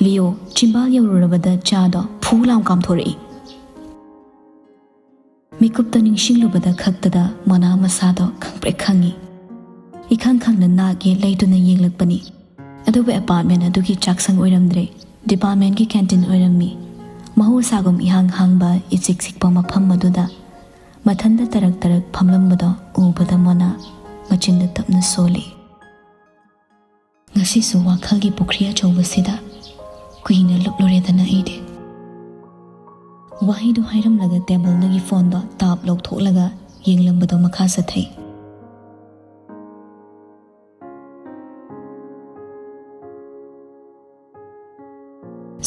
ꯂꯤꯌꯣ ꯆꯤꯝꯕꯥꯜ ꯌꯧꯔꯨꯔꯕꯗ ꯆꯥꯗꯣ ꯐꯨ ꯂꯥꯎ ꯀꯥꯝꯊꯣꯔꯛꯏ꯫ ꯃꯤꯀꯨꯞꯇ ꯅꯤꯡꯁꯤꯡꯂꯨꯕꯗ ꯈꯛꯇꯗ ꯃꯣꯅꯥ ꯃꯁꯥꯗꯣ ꯈꯪꯄ꯭ꯔꯦꯛ ꯈꯪꯉꯤ꯫ ꯏꯈꯪ ꯈꯪꯅ ꯅꯥꯛ ꯌꯦꯠ ꯂꯩꯗꯨꯅ ꯌꯦꯡꯂꯛꯄꯅꯤ꯫ ꯑꯗꯨꯕꯨ ꯑꯦꯄꯥꯔꯠꯃꯦꯟ ꯑꯗꯨꯒꯤ ꯆꯥꯛꯁꯪ ꯑꯣꯏꯔꯝꯗ꯭ꯔꯦ, ꯗꯤꯄꯥꯔꯠꯃꯦꯟꯒꯤ ꯀꯦꯟꯇꯤꯟ ꯑꯣꯏꯔꯝꯃꯤ꯫ ꯃꯍꯧꯁꯥꯒꯨꯝ ꯏꯍꯥꯡ ꯍꯥꯡꯕ ꯏꯆꯤꯛ ꯆꯤꯛꯄ ꯃꯐꯝ ꯑꯗꯨꯗ ꯃꯊꯟꯗ ꯇꯔꯛ ꯇꯔꯛ ꯐꯝꯂꯝꯕꯗꯣ ꯎꯕꯗ ꯃꯣꯅꯥ ꯃꯆꯤꯟꯗ ꯇꯞꯅ ꯁꯣꯜꯂꯤ꯫ "ꯉꯁꯤꯁꯨ ꯋꯥꯈꯜꯒꯤ ꯄꯨꯈ꯭ꯔꯤ ꯑꯆꯧꯕꯁꯤꯗ ꯀꯨꯏꯅ ꯂꯨꯞꯂꯨꯔꯦꯗꯅ ꯑꯩꯗꯤ꯫" ꯋꯥꯍꯩꯗꯨ ꯍꯥꯏꯔꯝꯂꯒ ꯇꯦꯕꯜꯗꯒꯤ ꯐꯣꯟꯗꯣ ꯇꯥꯞ ꯂꯧꯊꯣꯛꯂꯒ ꯌꯦꯡꯂꯝꯕꯗꯣ ꯃꯈꯥ ꯆꯠꯊꯩ꯫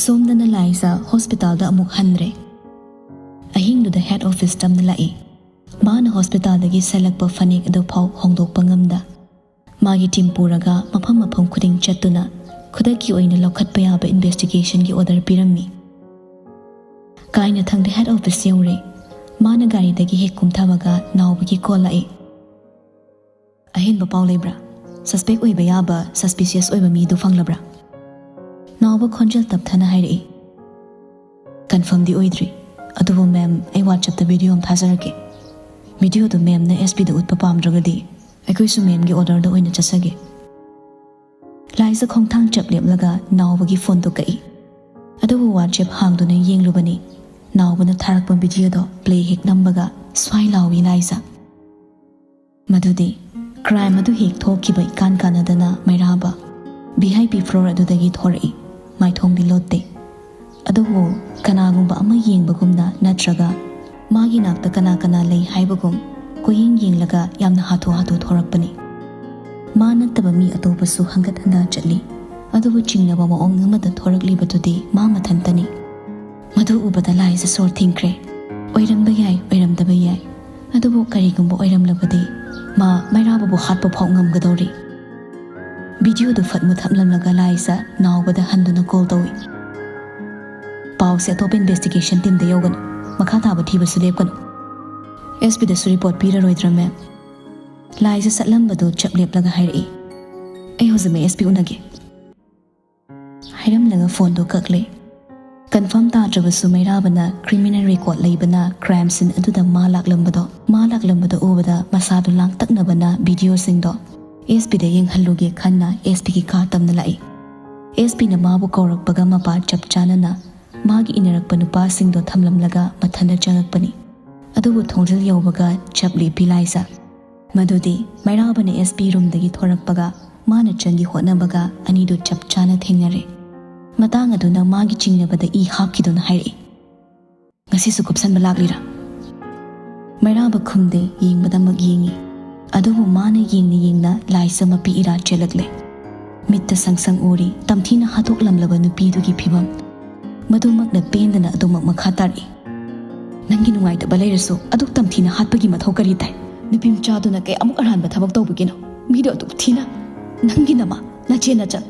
ꯁꯣꯝꯗꯅ ꯂꯥꯏꯖ ꯍꯣꯁꯄꯤꯇꯥꯜꯗ ꯑꯃꯨꯛ ꯍꯟꯗ꯭ꯔꯦ꯫ ꯑꯍꯤꯡꯗꯨꯗ ꯍꯦꯗ ꯑꯣꯐꯤꯁ ꯇꯝꯅ ꯂꯥꯛꯏ꯫ ꯃꯥꯅ ꯍꯣꯁꯄꯤꯇꯥꯜꯗꯒꯤ ꯁꯦꯠꯂꯛꯄ ꯐꯅꯦꯛ ꯑꯗꯨ ꯐꯥꯎ ꯍꯣꯡꯗꯣꯛꯄ ꯉꯝꯗ, ꯃꯥꯒꯤ ꯇꯤꯝ ꯄꯨꯔꯒ ꯃꯐꯝ ꯃꯐꯝ ꯈꯨꯗꯤꯡ ꯆꯠꯇꯨꯅ ꯈꯨꯗꯛꯀꯤ ꯑꯣꯏꯅ ꯂꯧꯈꯠꯄ ꯌꯥꯕ ꯏꯟꯚꯦꯁꯇꯤꯒꯦꯁꯟꯒꯤ ꯑꯣꯔꯗꯔ ꯄꯤꯔꯝꯃꯤ꯫ ꯀꯥꯏꯅꯊꯪꯗ ꯍꯦꯗ ꯑꯣꯐꯤꯁ ꯌꯧꯔꯦ꯫ ꯃꯥꯅ ꯒꯥꯔꯤꯗꯒꯤ ꯍꯦꯛ ꯀꯨꯝꯊꯕꯒ ꯅꯥꯎꯕꯒꯤ ꯀꯣꯜ ꯂꯥꯛꯏ꯫ "ꯑꯍꯦꯟꯕ ꯄꯥꯎ ꯂꯩꯕ꯭ꯔꯥ? ꯁꯁꯄꯦꯛ ꯑꯣꯏꯕ ꯌꯥꯕ, ꯁꯁꯄꯤꯁꯤꯌꯁ ꯑꯣꯏꯕ ꯃꯤꯗꯨ ꯐꯪꯂꯕ꯭ꯔꯥ?" ꯅꯥꯎꯕ ꯈꯣꯟꯖꯦꯜ ꯇꯞꯊꯅ ꯍꯥꯏꯔꯛꯏ꯫ "ꯀꯟꯐꯥꯔꯝꯗꯤ ꯑꯣꯏꯗ꯭ꯔꯤ, ꯑꯗꯨꯕꯨ ꯃꯦꯝ, ꯑꯩ ꯋꯥꯆꯞꯇ ꯚꯤꯗꯤꯑꯣ ꯑꯃ ꯊꯥꯖꯔꯛꯀꯦ꯫ ꯚꯤꯗꯤꯑꯣꯗꯨ ꯃꯦꯝꯅ ꯑꯦꯁ ꯄꯤꯗ ꯎꯠꯄ ꯄꯥꯝꯗ꯭ꯔꯒꯗꯤ ꯑꯩꯈꯣꯏꯁꯨ ꯃꯦꯝꯒꯤ ꯑꯣꯔꯗꯔꯗ ꯑꯣꯏꯅ ꯆꯠꯆꯒꯦ꯫" ꯂꯥꯏꯖ ꯈꯣꯡꯊꯥꯡ ꯆꯞ ꯂꯦꯞꯂꯒ ꯅꯥꯎꯕꯒꯤ ꯐꯣꯟꯗꯨ ꯀꯛꯏ꯫ ꯑꯗꯨꯕꯨ ꯋꯥꯆꯦꯞ ꯍꯥꯡꯗꯨꯅ ꯌꯦꯡꯂꯨꯕꯅꯤ꯫ ꯅꯥꯎꯕꯅ ꯊꯥꯔꯛꯄ ꯚꯤꯗꯤꯑꯣꯗꯣ ꯄ꯭ꯂꯦ ꯍꯦꯛ ꯅꯝꯕꯒ ꯁ꯭ꯋꯥꯏ ꯂꯥꯎꯏ ꯂꯥꯏꯖ꯫ ꯃꯗꯨꯗꯤ ꯀ꯭ꯔꯥꯏꯝ ꯑꯗꯨ ꯍꯦꯛ ꯊꯣꯛꯈꯤꯕ ꯏꯀꯥꯟ ꯀꯥꯟꯅꯗꯅ ꯃꯩꯔꯥꯕ ꯚꯤ ꯑꯥꯏ ꯄꯤ ꯐ꯭ꯂꯣꯔ ꯑꯗꯨꯗꯒꯤ ꯊꯣꯔꯛꯏ꯫ ꯃꯥꯏꯊꯣꯡꯗꯤ ꯂꯣꯠꯇꯦ꯫ ꯑꯗꯨꯕꯨ ꯀꯅꯥꯒꯨꯝꯕ ꯑꯃ ꯌꯦꯡꯕꯒꯨꯝꯅ ꯅꯠꯇ꯭ꯔꯒ ꯃꯥꯒꯤ ꯅꯥꯛꯇ ꯀꯅꯥ ꯀꯅꯥ ꯂꯩ ꯍꯥꯏꯕꯒꯨꯝ ꯀꯣꯏꯌꯦꯡ ꯌꯦꯡꯂꯒ ꯌꯥꯝꯅ ꯍꯥꯊꯨ ꯍꯥꯊꯨ ꯊꯣꯔꯛꯄꯅꯤ꯫ ꯃꯥ ꯅꯠꯇꯕ ꯃꯤ ꯑꯇꯣꯞꯄꯁꯨ ꯍꯪꯒꯠ ꯍꯟꯗ ꯆꯠꯂꯤ꯫ ꯑꯗꯨꯕꯨ ꯆꯤꯡꯅꯕ ꯃꯑꯣꯡ ꯑꯃꯗ ꯊꯣꯔꯛꯂꯤꯕꯗꯨꯗꯤ ꯃꯥ ꯃꯊꯟꯇꯅꯤ꯫ ꯃꯗꯨ ꯎꯕꯗ ꯂꯥꯏꯖ ꯁꯣꯔ ꯊꯤꯡꯈ꯭ꯔꯦ꯫ ꯑꯣꯏꯔꯝꯕ ꯌꯥꯏ, ꯑꯣꯏꯔꯝꯗꯕ ꯌꯥꯏ꯫ ꯑꯗꯨꯕꯨ ꯀꯔꯤꯒꯨꯝꯕ ꯑꯣꯏꯔꯝꯂꯕꯗꯤ ꯃꯥ ꯃꯩꯔꯥꯕꯕꯨ ꯍꯥꯠꯄ ꯐꯥꯎ ꯉꯝꯒꯗꯧꯔꯤ꯫ ꯚꯤꯗꯤꯑꯣꯗꯨ ꯐꯠ ꯃꯨꯊꯠꯂꯝꯂꯒ ꯂꯥꯏꯖ ꯅꯥꯎꯕꯗ ꯍꯟꯗꯨꯅ ꯀꯣꯜ ꯇꯧꯏ꯫ "ꯄꯥꯎꯁꯦ ꯑꯇꯣꯞꯄ ꯏꯟꯚꯦꯁꯇꯤꯒꯦꯁꯟ ꯇꯤꯝꯗ ꯌꯧꯒꯅꯨ꯫ ꯃꯈꯥ ꯇꯥꯕ ꯊꯤꯕꯁꯨ ꯂꯦꯞꯀꯅꯨ꯫ ꯑꯦꯁ ꯄꯤꯗꯁꯨ ꯔꯤꯄꯣꯔꯠ ꯄꯤꯔꯔꯣꯏꯗ꯭ꯔꯥ, ꯃꯦꯝ?" ꯂꯥꯏꯖ ꯆꯠꯂꯝꯕꯗꯨ ꯆꯞ ꯂꯦꯞꯂꯒ ꯍꯥꯏꯔꯛꯏ꯫ "ꯑꯩ ꯍꯧꯖꯤꯛꯃꯛ ꯑꯦꯁ ꯄꯤ ꯎꯅꯒꯦ꯫" ꯍꯥꯏꯔꯝꯂꯒ ꯐꯣꯟꯗꯨ ꯀꯛꯂꯦ꯫ ꯀꯟꯐꯥꯔꯝ ꯇꯥꯗ꯭ꯔꯕꯁꯨ ꯃꯩꯔꯥꯕꯅ ꯀ꯭ꯔꯤꯃꯤꯅꯦꯜ ꯔꯦꯀꯣꯔꯗ ꯂꯩꯕꯅ ꯀ꯭ꯔꯥꯏꯝ ꯁꯤꯟ ꯑꯗꯨꯗ ꯃꯥ ꯂꯥꯛꯂꯝꯕꯗꯣ, ꯃꯥ ꯂꯥꯛꯂꯝꯕꯗꯣ ꯎꯕꯗ ꯃꯁꯥꯗꯨ ꯂꯥꯡꯇꯛꯅꯕꯅ ꯚꯤꯗꯤꯑꯣꯁꯤꯡꯗꯣ ꯑꯦꯁ ꯄꯤꯗ ꯌꯦꯡꯍꯜꯂꯨꯒꯦ ꯈꯟꯅ ꯑꯦꯁ ꯄꯤꯒꯤ ꯀꯥ ꯇꯝꯅ ꯂꯥꯛꯏ꯫ ꯑꯦꯁ ꯄꯤꯅ ꯃꯥꯕꯨ ꯀꯧꯔꯛꯄꯒ ꯃꯄꯥ ꯆꯞ ꯆꯥꯅꯅ ꯃꯥꯒꯤ ꯏꯟꯅꯔꯛꯄ ꯅꯨꯄꯥꯁꯤꯡꯗꯣ ꯊꯝꯂꯝꯂꯒ ꯃꯊꯟꯇ ꯆꯪꯉꯛꯄꯅꯤ꯫ ꯑꯗꯨꯕꯨ ꯊꯣꯡꯖꯤꯜ ꯌꯧꯕꯒ ꯆꯞ ꯂꯦꯞꯄꯤ ꯂꯥꯏꯖ꯫ ꯃꯗꯨꯗꯤ ꯃꯩꯔꯥꯕꯅ ꯑꯦꯁ ꯄꯤ ꯔꯨꯝꯗꯒꯤ ꯊꯣꯔꯛꯄꯒ ꯃꯥꯅ ꯆꯪꯒꯤ ꯍꯣꯠꯅꯕꯒ ꯑꯅꯤꯗꯨ ꯆꯞ ꯆꯥꯅ ꯊꯦꯡꯅꯔꯦ꯫ ꯃꯇꯥꯡ ꯑꯗꯨꯅ ꯃꯥꯒꯤ ꯆꯤꯡꯅꯕꯗ ꯏ ꯍꯥꯞꯈꯤꯗꯨꯅ ꯍꯥꯏꯔꯛꯏ, "ꯉꯁꯤꯁꯨ ꯀꯨꯞꯁꯟꯕ ꯂꯥꯛꯂꯤꯔꯥ?" ꯃꯩꯔꯥꯕ ꯈꯨꯝꯗꯦ, ꯌꯦꯡꯕꯗꯃꯛ ꯌꯦꯡꯉꯤ꯫ ꯑꯗꯨꯕꯨ ꯃꯥꯅ ꯌꯦꯡꯅ ꯌꯦꯡꯅ ꯂꯥꯏꯖ ꯃꯄꯤ ꯏꯔꯥ ꯆꯦꯜꯂꯛꯂꯦ꯫ ꯃꯤꯠꯇ ꯁꯪ ꯁꯪ ꯎꯔꯤ ꯇꯝꯊꯤꯅ ꯍꯥꯠꯇꯣꯛꯂꯝꯂꯕ ꯅꯨꯄꯤꯗꯨꯒꯤ ꯐꯤꯕꯝ꯫ ꯃꯗꯨꯃꯛꯅ ꯄꯦꯟꯗꯅ ꯑꯗꯨꯃꯛ ꯃꯈꯥ ꯇꯥꯔꯛꯏ꯫ "ꯅꯪꯒꯤ ꯅꯨꯡꯉꯥꯏꯇꯕ ꯂꯩꯔꯁꯨ ꯑꯗꯨꯛ ꯇꯝꯊꯤꯅ ꯍꯥꯠꯄꯒꯤ ꯃꯊꯧ ꯀꯔꯤ ꯇꯥꯏ? ꯅꯨꯄꯤ ꯃꯆꯥꯗꯨꯅ ꯀꯌꯥꯃꯨꯛ ꯑꯔꯥꯟꯕ ꯊꯕꯛ ꯇꯧꯕꯒꯤꯅꯣ? ꯃꯤꯗꯣ ꯑꯗꯨꯛ ꯊꯤꯅ꯫ ꯅꯪꯒꯤ ꯅꯃꯥ, ꯅꯆꯦ ꯅꯆꯟ,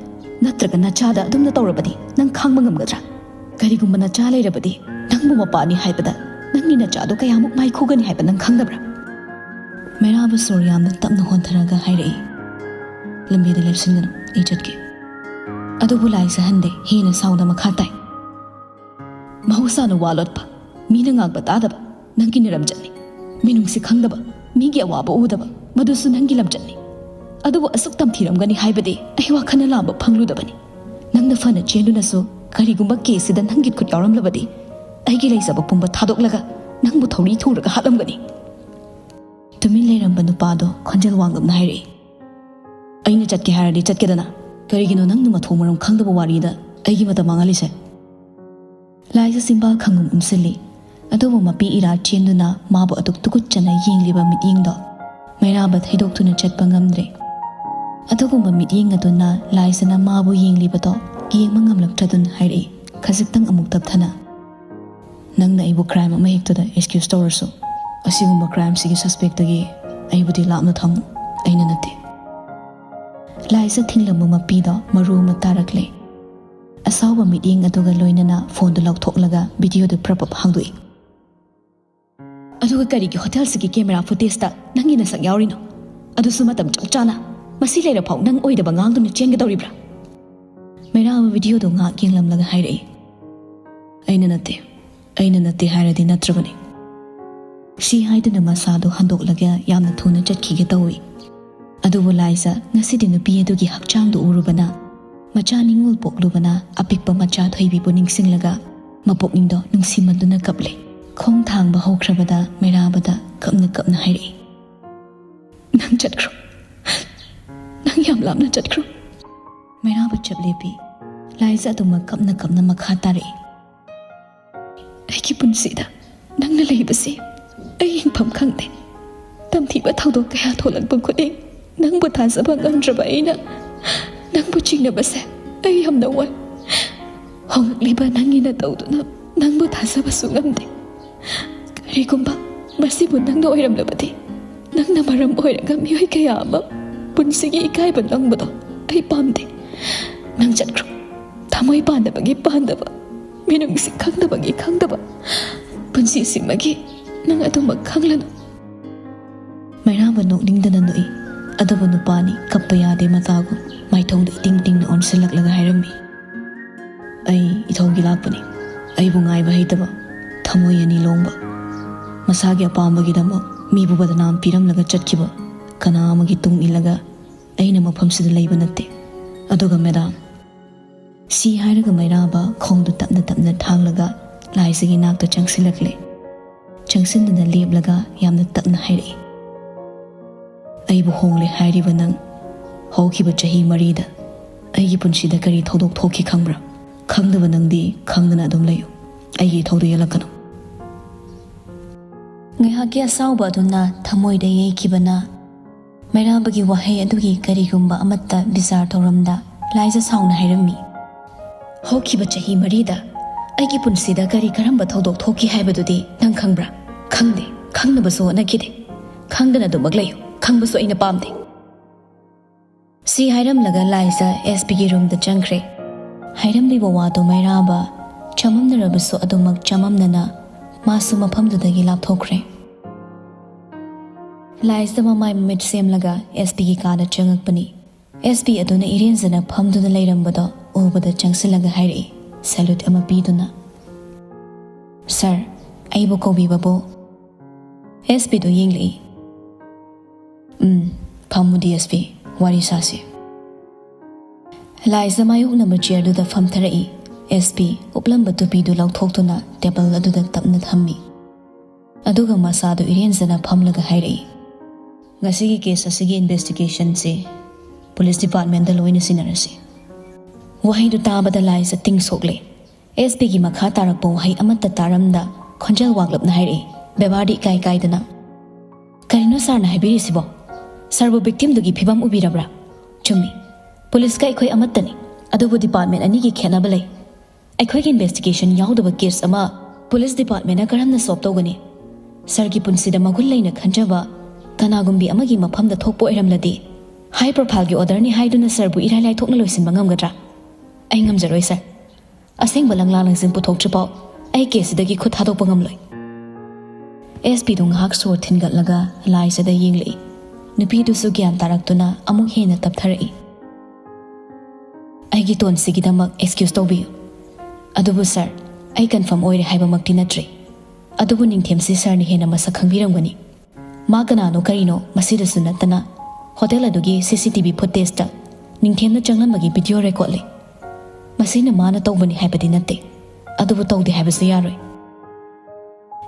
ꯅꯠꯇ꯭ꯔꯒ ꯅꯆꯥꯗ ꯑꯗꯨꯝꯅ ꯇꯧꯔꯕꯗꯤ ꯅꯪ ꯈꯥꯡꯕ ꯉꯝꯒꯗ꯭ꯔꯥ? ꯀꯔꯤꯒꯨꯝꯕ ꯅꯆꯥ ꯂꯩꯔꯕꯗꯤ ꯅꯪꯕꯨ ꯃꯄꯥꯅꯤ ꯍꯥꯏꯕꯗ ꯅꯪ "ꯅꯪꯒꯤ ꯅꯆꯥꯗꯣ ꯀꯌꯥꯃꯨꯛ ꯃꯥꯏ ꯈꯨꯒꯅꯤ ꯍꯥꯏꯕ ꯅꯪ ꯈꯪꯗꯕ꯭ꯔꯥ?" ꯃꯩꯔꯥꯕ ꯁꯣꯔ ꯌꯥꯝꯅ ꯇꯞꯅ ꯍꯣꯟꯊꯔꯒ ꯍꯥꯏꯔꯛꯏ, "ꯂꯝꯕꯤꯗ ꯂꯦꯞꯁꯤꯟꯒꯅꯨ, ꯑꯩ ꯆꯠꯀꯦ"꯫ ꯑꯗꯨꯕꯨ ꯂꯥꯏꯖ ꯍꯟꯗꯦ, ꯍꯦꯟꯅ ꯁꯥꯎꯅ ꯃꯈꯥ ꯇꯥꯏ, "ꯃꯍꯧꯁꯥꯅ ꯋꯥ ꯂꯣꯠꯄ, ꯃꯤꯅ ꯉꯥꯡꯕ ꯇꯥꯗꯕ ꯅꯪꯒꯤ ꯅꯔꯝꯆꯠꯅꯤ꯫ ꯃꯤꯅꯨꯡꯁꯤ ꯈꯪꯗꯕ, ꯃꯤꯒꯤ ꯑꯋꯥꯕ ꯎꯗꯕ, ꯃꯗꯨꯁꯨ ꯅꯪꯒꯤ ꯂꯝꯆꯠꯅꯤ꯫ ꯑꯗꯨꯕꯨ ꯑꯁꯨꯛ ꯇꯝꯊꯤꯔꯝꯒꯅꯤ ꯍꯥꯏꯕꯗꯤ ꯑꯩ ꯋꯥꯈꯜꯅ ꯂꯥꯝꯕ ꯐꯪꯂꯨꯗꯕꯅꯤ꯫ ꯅꯪꯅ ꯐꯅ ꯆꯦꯟꯗꯨꯅꯁꯨ ꯀꯔꯤꯒꯨꯝꯕ ꯀꯦꯁꯁꯤꯗ ꯅꯪꯒꯤ ꯈꯨꯠ ꯌꯥꯎꯔꯝꯂꯕꯗꯤ ꯑꯩꯒꯤ ꯂꯩꯖꯕ ꯄꯨꯝꯕ ꯊꯥꯗꯣꯛꯂꯒ ꯅꯪꯕꯨ ꯊꯧꯔꯤ ꯊꯨꯔꯒ ꯍꯥꯠꯂꯝꯒꯅꯤ"꯫ ꯇꯨꯃꯤꯟ ꯂꯩꯔꯝꯕ ꯅꯨꯄꯥꯗꯣ ꯈꯣꯟꯖꯦꯜ ꯋꯥꯡꯂꯞꯅ ꯍꯥꯏꯔꯛꯏ, "ꯑꯩꯅ ꯆꯠꯀꯦ ꯍꯥꯏꯔꯗꯤ ꯆꯠꯀꯦꯗꯅ꯫ ꯀꯔꯤꯒꯤꯅꯣ ꯅꯪꯅ ꯃꯊꯣꯡ ꯃꯔꯝ ꯈꯪꯗꯕ ꯋꯥꯔꯤꯗ ꯑꯩꯒꯤ ꯃꯇꯝ ꯃꯥꯡꯍꯜꯂꯤꯁꯦ?" ꯂꯥꯏꯖ ꯆꯤꯝꯕꯥꯜ ꯈꯪꯉꯨꯝ ꯎꯝꯁꯤꯜꯂꯤ꯫ ꯑꯗꯨꯕꯨ ꯃꯄꯤ ꯏꯔꯥ ꯆꯦꯟꯗꯨꯅ ꯃꯥꯕꯨ ꯑꯗꯨꯛ ꯇꯨꯀꯨꯠꯆꯅ ꯌꯦꯡꯂꯤꯕ ꯃꯤꯠꯌꯦꯡꯗꯣ ꯃꯩꯔꯥꯕ ꯊꯩꯗꯣꯛꯇꯨꯅ ꯆꯠꯄ ꯉꯝꯗ꯭ꯔꯦ꯫ ꯑꯗꯨꯒꯨꯝꯕ ꯃꯤꯠꯌꯦꯡ ꯑꯗꯨꯅ ꯂꯥꯏꯖꯅ ꯃꯥꯕꯨ ꯌꯦꯡꯂꯤꯕꯗꯣ ꯌꯦꯡꯕ ꯉꯝꯂꯛꯇ꯭ꯔꯗꯨꯅ ꯍꯥꯏꯔꯛꯏ, ꯈꯖꯤꯛꯇꯪ ꯑꯃꯨꯛ ꯇꯞꯊꯅ, "ꯅꯪꯅ ꯑꯩꯕꯨ ꯀ꯭ꯔꯥꯏꯝ ꯑꯃ ꯍꯦꯛꯇꯗ ꯑꯦꯛꯁꯀ꯭ꯌꯨꯁ ꯇꯧꯔꯁꯨ, ꯑꯁꯤꯒꯨꯝꯕ ꯀ꯭ꯔꯥꯏꯝꯁꯤꯒꯤ ꯁꯁꯄꯦꯛꯇꯒꯤ ꯑꯩꯕꯨꯗꯤ ꯂꯥꯞꯅ ꯊꯝꯃꯨ, ꯑꯩꯅ ꯅꯠꯇꯦ"꯫ ꯂꯥꯏꯖ ꯊꯤꯡꯂꯝꯕ ꯃꯄꯤꯗꯣ ꯃꯔꯨ ꯑꯃ ꯇꯥꯔꯛꯂꯦ꯫ ꯑꯁꯥꯎꯕ ꯃꯤꯠꯌꯦꯡ ꯑꯗꯨꯒ ꯂꯣꯏꯅꯅ ꯐꯣꯟꯗꯨ ꯂꯧꯊꯣꯛꯂꯒ ꯚꯤꯗꯤꯑꯣꯗꯨ ꯄ꯭ꯔꯞ ꯄ꯭ꯔꯞ ꯍꯥꯡꯗꯣꯛꯏ꯫ "ꯑꯗꯨꯒ ꯀꯔꯤꯒꯤ ꯍꯣꯇꯦꯜꯁꯤꯒꯤ ꯀꯦꯃꯦꯔꯥ ꯐꯨꯇꯦꯖꯇ ꯅꯪꯒꯤ ꯅꯁꯛ ꯌꯥꯎꯔꯤꯅꯣ? ꯑꯗꯨꯁꯨ ꯃꯇꯝ ꯆꯞ ꯆꯥꯅ꯫ ꯃꯁꯤ ꯂꯩꯔꯐꯥꯎ ꯅꯪ ꯑꯣꯏꯗꯕ ꯉꯥꯡꯗꯨꯅ ꯆꯦꯟꯒꯗꯧꯔꯤꯕ꯭ꯔꯥ?" ꯃꯩꯔꯥꯕ ꯚꯤꯗꯤꯑꯣꯗꯨ ꯉꯥꯏꯍꯥꯛ ꯌꯦꯡꯂꯝꯂꯒ ꯍꯥꯏꯔꯛꯏ, "ꯑꯩꯅ ꯅꯠꯇꯦ, ꯑꯩꯅ ꯅꯠꯇꯦ ꯍꯥꯏꯔꯗꯤ ꯅꯠꯇ꯭ꯔꯕꯅꯤ"꯫ ꯁꯤ ꯍꯥꯏꯗꯨꯅ ꯃꯁꯥꯗꯨ ꯍꯟꯗꯣꯛꯂꯒ ꯌꯥꯝꯅ ꯊꯨꯅ ꯆꯠꯈꯤꯒꯦ ꯇꯧꯏ꯫ ꯑꯗꯨꯕꯨ ꯂꯥꯏꯖ ꯉꯁꯤꯗꯤ ꯅꯨꯄꯤ ꯑꯗꯨꯒꯤ ꯍꯛꯆꯥꯡꯗꯨ ꯎꯔꯨꯕꯅ, ꯃꯆꯥ ꯅꯤꯉꯣꯜ ꯄꯣꯛꯂꯨꯕꯅ ꯑꯄꯤꯛꯄ ꯃꯆꯥ ꯊꯣꯏꯕꯤꯕꯨ ꯅꯤꯡꯁꯤꯡꯂꯒ ꯃꯄꯨꯛꯅꯤꯡꯗꯣ ꯅꯨꯡꯁꯤꯃꯟꯗꯨꯅ ꯀꯞꯂꯦ꯫ ꯈꯣꯡ ꯊꯥꯡꯕ ꯍꯧꯈ꯭ꯔꯕꯗ ꯃꯩꯔꯥꯕꯗ ꯀꯞꯅ ꯀꯞꯅ ꯍꯥꯏꯔꯛꯏ, "ꯅꯪ ꯆꯠꯈ꯭ꯔꯣ, ꯅꯪ ꯌꯥꯝ ꯂꯥꯞꯅ ꯆꯠꯈ꯭ꯔꯣ"꯫ ꯃꯩꯔꯥꯕ ꯆꯞ ꯂꯦꯞꯄꯤ꯫ ꯂꯥꯏꯖ ꯑꯗꯨꯃꯛ ꯀꯞꯅ ꯀꯞꯅ ꯃꯈꯥ ꯇꯥꯔꯛꯏ, "ꯑꯩꯒꯤ ꯄꯨꯟꯁꯤꯗ ꯅꯪꯅ ꯂꯩꯕꯁꯤ ꯑꯩ ꯍꯤꯡꯐꯝ ꯈꯪꯗꯦ꯫ ꯇꯝꯊꯤꯕ ꯊꯧꯗꯣꯛ ꯀꯌꯥ ꯊꯣꯛꯂꯛꯄ ꯈꯨꯗꯤꯡ ꯅꯪꯕꯨ ꯊꯥꯖꯕ ꯉꯝꯗ꯭ꯔꯕ ꯑꯩꯅ ꯅꯪꯕꯨ ꯆꯤꯡꯅꯕꯁꯦ ꯑꯩ ꯌꯥꯝꯅ ꯋꯥꯏ꯫ ꯍꯣꯡꯂꯛꯂꯤꯕ ꯅꯪꯒꯤ ꯅꯇꯧꯗꯨꯅ ꯅꯪꯕꯨ ꯊꯥꯖꯕꯁꯨ ꯉꯝꯗꯦ꯫ ꯀꯔꯤꯒꯨꯝꯕ ꯃꯁꯤꯕꯨ ꯅꯪꯅ ꯑꯣꯏꯔꯝꯂꯕꯗꯤ, ꯅꯪꯅ ꯃꯔꯝ ꯑꯣꯏꯔꯒ ꯃꯤꯑꯣꯏ ꯀꯌꯥ ꯑꯃ ꯄꯨꯟꯁꯤꯒꯤ ꯏꯀꯥꯏꯕ ꯅꯪꯕꯗꯣ ꯑꯩ ꯄꯥꯝꯗꯦ꯫ ꯅꯪ ꯆꯠꯈ꯭ꯔꯣ꯫ ꯊꯃꯣꯏ ꯄꯥꯟꯗꯕꯒꯤ ꯄꯥꯟꯗꯕ, ꯃꯤꯅꯨꯡꯁꯤ ꯈꯪꯗꯕꯒꯤ ꯈꯪꯗꯕ, ꯄꯨꯟꯁꯤꯁꯤꯃꯒꯤ ꯅꯪ ꯑꯗꯨꯃꯛ ꯈꯪꯂꯅꯨ꯫ ꯃꯩꯔꯥꯕ ꯅꯣꯛꯅꯤꯡꯗꯅ ꯅꯣꯛꯏ꯫ ꯑꯗꯨꯕꯨ ꯅꯨꯄꯥꯅꯤ ꯀꯞꯄ ꯌꯥꯗꯦ ꯃꯇꯥꯒꯨꯝ ꯃꯥꯏꯊꯣꯡꯗ ꯏꯇꯤꯡ ꯇꯤꯡꯅ ꯑꯣꯟꯁꯤꯜꯂꯛꯂꯒ ꯍꯥꯏꯔꯝꯃꯤ, "ꯑꯩ ꯏꯊꯧꯒꯤ ꯂꯥꯛꯄꯅꯤ꯫ ꯑꯩꯕꯨ ꯉꯥꯏꯕ ꯍꯩꯇꯕ, ꯊꯃꯣꯏ ꯑꯅꯤ ꯂꯣꯡꯕ, ꯃꯁꯥꯒꯤ ꯑꯄꯥꯝꯕꯒꯤꯗꯃꯛ ꯃꯤꯕꯨ ꯕꯗꯅꯥꯝ ꯄꯤꯔꯝꯂꯒ ꯆꯠꯈꯤꯕ ꯀꯅꯥ ꯑꯃꯒꯤ ꯇꯨꯡ ꯏꯜꯂꯒ ꯑꯩꯅ ꯃꯐꯝꯁꯤꯗ ꯂꯩꯕ ꯅꯠꯇꯦ꯫ ꯑꯗꯨꯒ ꯃꯦꯗꯥꯝ," ꯁꯤ ꯍꯥꯏꯔꯒ ꯃꯩꯔꯥꯕ ꯈꯣꯡꯗꯨ ꯇꯞꯅ ꯇꯞꯅ ꯊꯥꯡꯂꯒ ꯂꯥꯏꯖꯒꯤ ꯅꯥꯛꯇ ꯆꯪꯁꯤꯜꯂꯛꯂꯦ꯫ ꯆꯪꯁꯤꯟꯗꯨꯅ ꯂꯦꯞꯂꯒ ꯌꯥꯝꯅ ꯇꯞꯅ ꯍꯥꯏꯔꯛꯏ, "ꯑꯩꯕꯨ ꯍꯣꯡꯂꯦ ꯍꯥꯏꯔꯤꯕ ꯅꯪ, ꯍꯧꯈꯤꯕ ꯆꯍꯤ ꯃꯔꯤꯗ ꯑꯩꯒꯤ ꯄꯨꯟꯁꯤꯗ ꯀꯔꯤ ꯊꯧꯗꯣꯛ ꯊꯣꯛꯈꯤ ꯈꯪꯕ꯭ꯔꯥ? ꯈꯪꯗꯕ ꯅꯪꯗꯤ ꯈꯪꯗꯅ ꯑꯗꯨꯝ ꯂꯩꯌꯨ꯫ ꯑꯩꯒꯤ ꯏꯊꯧꯗ ꯌꯦꯜꯂꯛꯀꯅꯨ꯫" ꯉꯥꯏꯍꯥꯛꯀꯤ ꯑꯁꯥꯎꯕ ꯑꯗꯨꯅ ꯊꯃꯣꯏꯗ ꯌꯩꯈꯤꯕꯅ ꯃꯩꯔꯥꯕꯒꯤ ꯋꯥꯍꯩ ꯑꯗꯨꯒꯤ ꯀꯔꯤꯒꯨꯝꯕ ꯑꯃꯠꯇ ꯕꯤꯆꯥꯔ ꯇꯧꯔꯝꯗ ꯂꯥꯏꯖ ꯁꯥꯎꯅ ꯍꯥꯏꯔꯝꯃꯤ, "ꯍꯧꯈꯤꯕ ꯆꯍꯤ ꯃꯔꯤꯗ ꯑꯩꯒꯤ ꯄꯨꯟꯁꯤꯗ ꯀꯔꯤ ꯀꯔꯝꯕ ꯊꯧꯗꯣꯛ ꯊꯣꯛꯈꯤ ꯍꯥꯏꯕꯗꯨꯗꯤ ꯅꯪ ꯈꯪꯕ꯭ꯔꯥ? ꯈꯪꯗꯦ, ꯈꯪꯅꯕꯁꯨ ꯍꯣꯠꯅꯈꯤꯗꯦ꯫ ꯈꯪꯗꯅ ꯑꯗꯨꯃꯛ ꯂꯩꯌꯨ, ꯈꯪꯕꯁꯨ ꯑꯩꯅ ꯄꯥꯝꯗꯦ꯫" ꯁꯤ ꯍꯥꯏꯔꯝꯂꯒ ꯂꯥꯏꯖ ꯑꯦꯁ ꯄꯤꯒꯤ ꯔꯨꯝꯗ ꯆꯪꯈ꯭ꯔꯦ꯫ ꯍꯥꯏꯔꯝꯂꯤꯕ ꯋꯥꯗꯨ ꯃꯩꯔꯥꯕ ꯆꯃꯝꯅꯔꯕꯁꯨ ꯑꯗꯨꯃꯛ ꯆꯃꯝꯅꯅ ꯃꯥꯁꯨ ꯃꯐꯝꯗꯨꯗꯒꯤ ꯂꯥꯞꯊꯣꯛꯈ꯭ꯔꯦ꯫ ꯂꯥꯏꯖ ꯃꯃꯥꯏ ꯃꯃꯤꯠ ꯁꯦꯝꯂꯒ ꯑꯦꯁ ꯄꯤꯒꯤ ꯀꯥꯗ ꯆꯪꯉꯛꯄꯅꯤ꯫ ꯑꯦꯁ ꯄꯤ ꯑꯗꯨꯅ ꯏꯔꯦꯟꯖꯅ ꯐꯝꯗꯨꯅ ꯂꯩꯔꯝꯕꯗꯣ ꯎꯕꯗ ꯆꯪꯁꯤꯜꯂꯒ ꯍꯥꯏꯔꯛꯏ, ꯁꯦꯂ꯭ꯌꯨꯠ ꯑꯃ ꯄꯤꯗꯨꯅ, "ꯁꯥꯔ, ꯑꯩꯕꯨ ꯀꯧꯕꯤꯕꯕꯨ?" ꯑꯦꯁ ꯄꯤꯗꯨ ꯌꯦꯡꯂꯛꯏ꯫ "ꯎꯝ, ꯐꯝꯃꯨ ꯗꯤ ꯑꯦꯁ ꯄꯤ, ꯋꯥꯔꯤ ꯁꯥꯁꯤ꯫" ꯂꯥꯏꯖ ꯃꯥꯌꯣꯛꯅꯕ ꯆꯤꯌꯔꯗꯨꯗ ꯐꯝꯊꯔꯛꯏ꯫ ꯑꯦꯁ ꯄꯤ ꯎꯞꯂꯝꯕ ꯇꯨꯄꯤꯗꯨ ꯂꯧꯊꯣꯛꯇꯨꯅ ꯇꯦꯕꯜ ꯑꯗꯨꯗ ꯇꯞꯅ ꯊꯝꯃꯤ꯫ ꯑꯗꯨꯒ ꯃꯁꯥꯗꯨ ꯏꯔꯦꯟꯖꯅ ꯐꯝꯂꯒ ꯍꯥꯏꯔꯛꯏ, "ꯉꯁꯤꯒꯤ ꯀꯦꯁ ꯑꯁꯤꯒꯤ ꯏꯟꯚꯦꯁꯇꯤꯒꯦꯁꯟꯁꯤ ꯄꯨꯂꯤꯁ ꯗꯤꯄꯥꯔꯠꯃꯦꯟꯗ ꯂꯣꯏꯅ ꯁꯤꯟꯅꯔꯁꯤ꯫" ꯋꯥꯍꯩꯗꯨ ꯇꯥꯕꯗ ꯂꯥꯏꯖ ꯇꯤꯡ ꯁꯣꯛꯂꯦ꯫ ꯑꯦꯁ ꯄꯤꯒꯤ ꯃꯈꯥ ꯇꯥꯔꯛꯄ ꯋꯥꯍꯩ ꯑꯃꯠꯇ ꯇꯥꯔꯝꯗ ꯈꯣꯟꯖꯦꯜ ꯋꯥꯡꯂꯞꯅ ꯍꯥꯏꯔꯛꯏ, ꯕꯦꯕꯥꯔꯗꯤ ꯏꯀꯥꯏ ꯀꯥꯏꯗꯅ, "ꯀꯔꯤꯅꯣ ꯁꯥꯔꯅ ꯍꯥꯏꯕꯤꯔꯤꯁꯤꯕꯣ? ꯁꯥꯔꯕꯨ ꯚꯤꯛꯇꯤꯝꯗꯨꯒꯤ ꯐꯤꯕꯝ ꯎꯕꯤꯔꯕ꯭ꯔꯥ? ꯆꯨꯝꯃꯤ, ꯄꯨꯂꯤꯁꯀ ꯑꯩꯈꯣꯏ ꯑꯃꯠꯇꯅꯤ, ꯑꯗꯨꯕꯨ ꯗꯤꯄꯥꯔꯠꯃꯦꯟ ꯑꯅꯤꯒꯤ ꯈꯦꯠꯅꯕ ꯂꯩ꯫ ꯑꯩꯈꯣꯏꯒꯤ ꯏꯟꯚꯦꯁꯇꯤꯒꯦꯁꯟ ꯌꯥꯎꯗꯕ ꯀꯦꯁ ꯑꯃ ꯄꯨꯂꯤꯁ ꯗꯤꯄꯥꯔꯠꯃꯦꯟꯅ ꯀꯔꯝꯅ ꯁꯣꯜꯕ ꯇꯧꯒꯅꯤ? ꯁꯥꯔꯒꯤ ꯄꯨꯟꯁꯤꯗ ꯃꯒꯨꯟ ꯂꯩꯅ ꯈꯟꯖꯕ ꯀꯅꯥꯒꯨꯝꯕꯤ ꯑꯃꯒꯤ ꯃꯐꯝꯗ ꯊꯣꯛꯄ ꯑꯣꯏꯔꯝꯂꯗꯤ, ꯍꯥꯏ ꯄ꯭ꯔꯣꯐꯥꯏꯜꯒꯤ ꯑꯣꯔꯗꯔꯅꯤ ꯍꯥꯏꯗꯨꯅ ꯁꯥꯔꯕꯨ ꯏꯔꯥꯏ ꯂꯥꯏꯊꯣꯛꯅ ꯂꯣꯏꯁꯤꯟꯕ ꯉꯝꯒꯗ꯭ꯔꯥ? ꯑꯩ ꯉꯝꯖꯔꯣꯏ ꯁꯥꯔ꯫ ꯑꯁꯦꯡꯕ ꯂꯪꯂꯥ ꯂꯪꯖꯤꯟ ꯄꯨꯊꯣꯛꯇ꯭ꯔꯤꯐꯥꯎ ꯑꯩ ꯀꯦꯁꯁꯤꯗꯒꯤ ꯈꯨꯠ ꯊꯥꯗꯣꯛꯄ ꯉꯝꯂꯣꯏ꯫ ꯑꯦꯁ ꯄꯤꯗꯨ ꯉꯥꯏꯍꯥꯛ ꯁꯣꯔ ꯊꯤꯟꯒꯠꯂꯒ ꯂꯥꯏꯖꯗ ꯌꯦꯡꯂꯛꯏ꯫ ꯅꯨꯄꯤꯗꯨꯁꯨ ꯒ꯭ꯌꯥꯟ ꯇꯥꯔꯛꯇꯨꯅ ꯑꯃꯨꯛ ꯍꯦꯟꯅ ꯇꯞꯊꯔꯛꯏ꯫ "ꯑꯩꯒꯤ ꯇꯣꯟꯁꯤꯒꯤꯗꯃꯛ ꯑꯦꯛꯁꯀ꯭ꯌꯨꯁ ꯇꯧꯕꯤꯌꯨ꯫ ꯑꯗꯨꯕꯨ ꯁꯥꯔ, ꯑꯩ ꯀꯟꯐꯥꯔꯝ ꯑꯣꯏꯔꯦ ꯍꯥꯏꯕꯃꯛꯇꯤ ꯅꯠꯇ꯭ꯔꯤ꯫ ꯑꯗꯨꯕꯨ ꯅꯤꯡꯊꯦꯝꯁꯤ ꯁꯥꯔꯅ ꯍꯦꯟꯅ ꯃꯁꯛ ꯈꯪꯕꯤꯔꯝꯒꯅꯤ꯫ ꯃꯥ ꯀꯅꯥꯅꯣ ꯀꯔꯤꯅꯣ ꯃꯁꯤꯗꯁꯨ ꯅꯠꯇꯅ ꯍꯣꯇꯦꯜ ꯑꯗꯨꯒꯤ ꯁꯤ ꯁꯤ ꯇꯤ ꯚꯤ ꯐꯨꯇꯦꯖꯇ ꯅꯤꯡꯊꯦꯝꯅ ꯆꯪꯂꯝꯕꯒꯤ ꯚꯤꯗꯤꯑꯣ ꯔꯦꯀꯣꯔꯗ ꯂꯩ꯫ ꯃꯁꯤꯅ ꯃꯥꯅ ꯇꯧꯕꯅꯤ ꯍꯥꯏꯕꯗꯤ ꯅꯠꯇꯦ, ꯑꯗꯨꯕꯨ ꯇꯧꯗꯦ ꯍꯥꯏꯕꯁꯨ ꯌꯥꯔꯣꯏ"꯫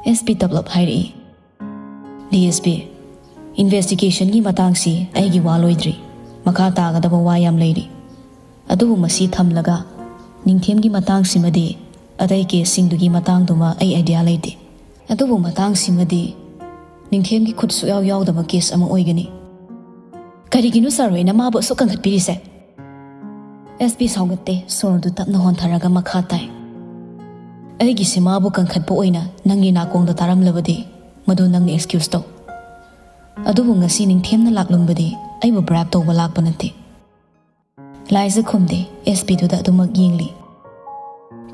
ꯑꯦꯁ ꯄꯤ ꯇꯞꯂꯞ ꯍꯥꯏꯔꯛꯏ, "ꯗꯤ ꯑꯦꯁ ꯄꯤ, ꯏꯟꯚꯦꯁꯇꯤꯒꯦꯁꯟꯒꯤ ꯃꯇꯥꯡꯁꯤ ꯑꯩꯒꯤ ꯋꯥ ꯂꯣꯏꯗ꯭ꯔꯤ꯫ ꯃꯈꯥ ꯇꯥꯒꯗꯕ ꯋꯥ ꯌꯥꯝ ꯂꯩꯔꯤ꯫ ꯑꯗꯨꯕꯨ ꯃꯁꯤ ꯊꯝꯂꯒ ꯅꯤꯡꯊꯦꯝꯒꯤ ꯃꯇꯥꯡꯁꯤꯃꯗꯤ, ꯑꯇꯩ ꯀꯦꯁꯁꯤꯡꯗꯨꯒꯤ ꯃꯇꯥꯡꯗꯨꯃ ꯑꯩ ꯑꯥꯏꯗꯤꯌꯥ ꯂꯩꯇꯦ꯫ ꯑꯗꯨꯕꯨ ꯃꯇꯥꯡꯁꯤꯃꯗꯤ ꯅꯤꯡꯊꯦꯝꯒꯤ ꯈꯨꯠ ꯁꯨꯛꯌꯥꯎ ꯌꯥꯎꯗꯕ ꯀꯦꯁ ꯑꯃ ꯑꯣꯏꯒꯅꯤ"꯫ "ꯀꯔꯤꯒꯤꯅꯣ ꯁꯥꯔ ꯍꯣꯏꯅ ꯃꯥꯕꯨ ꯑꯁꯨꯛ ꯀꯟꯈꯠꯄꯤꯔꯤꯁꯦ?" ꯑꯦꯁ ꯄꯤ ꯁꯥꯎꯒꯠꯇꯦ, ꯁꯣꯔꯗꯨ ꯇꯞꯅ ꯍꯣꯟꯊꯔꯒ ꯃꯈꯥ ꯇꯥꯏ, "ꯑꯩꯒꯤꯁꯦ ꯃꯥꯕꯨ ꯀꯟꯈꯠꯄ ꯑꯣꯏꯅ ꯅꯪꯒꯤ ꯅꯥꯀꯣꯡꯗ ꯇꯥꯔꯝꯂꯕꯗꯤ ꯃꯗꯨ ꯅꯪꯅ ꯑꯦꯛꯁꯀ꯭ꯌꯨꯁ ꯇꯧ꯫ ꯑꯗꯨꯕꯨ ꯉꯁꯤ ꯅꯤꯡꯊꯦꯝꯅ ꯂꯥꯛꯂꯝꯕꯗꯤ ꯑꯩꯕꯨ ꯕ꯭ꯔꯥꯏꯕ ꯇꯧꯕ ꯂꯥꯛꯄ ꯅꯠꯇꯦ"꯫ ꯂꯥꯏꯖ ꯈꯨꯝꯗꯦ, ꯑꯦꯁ ꯄꯤꯗꯨꯗ ꯑꯗꯨꯃꯛ ꯌꯦꯡꯂꯤ꯫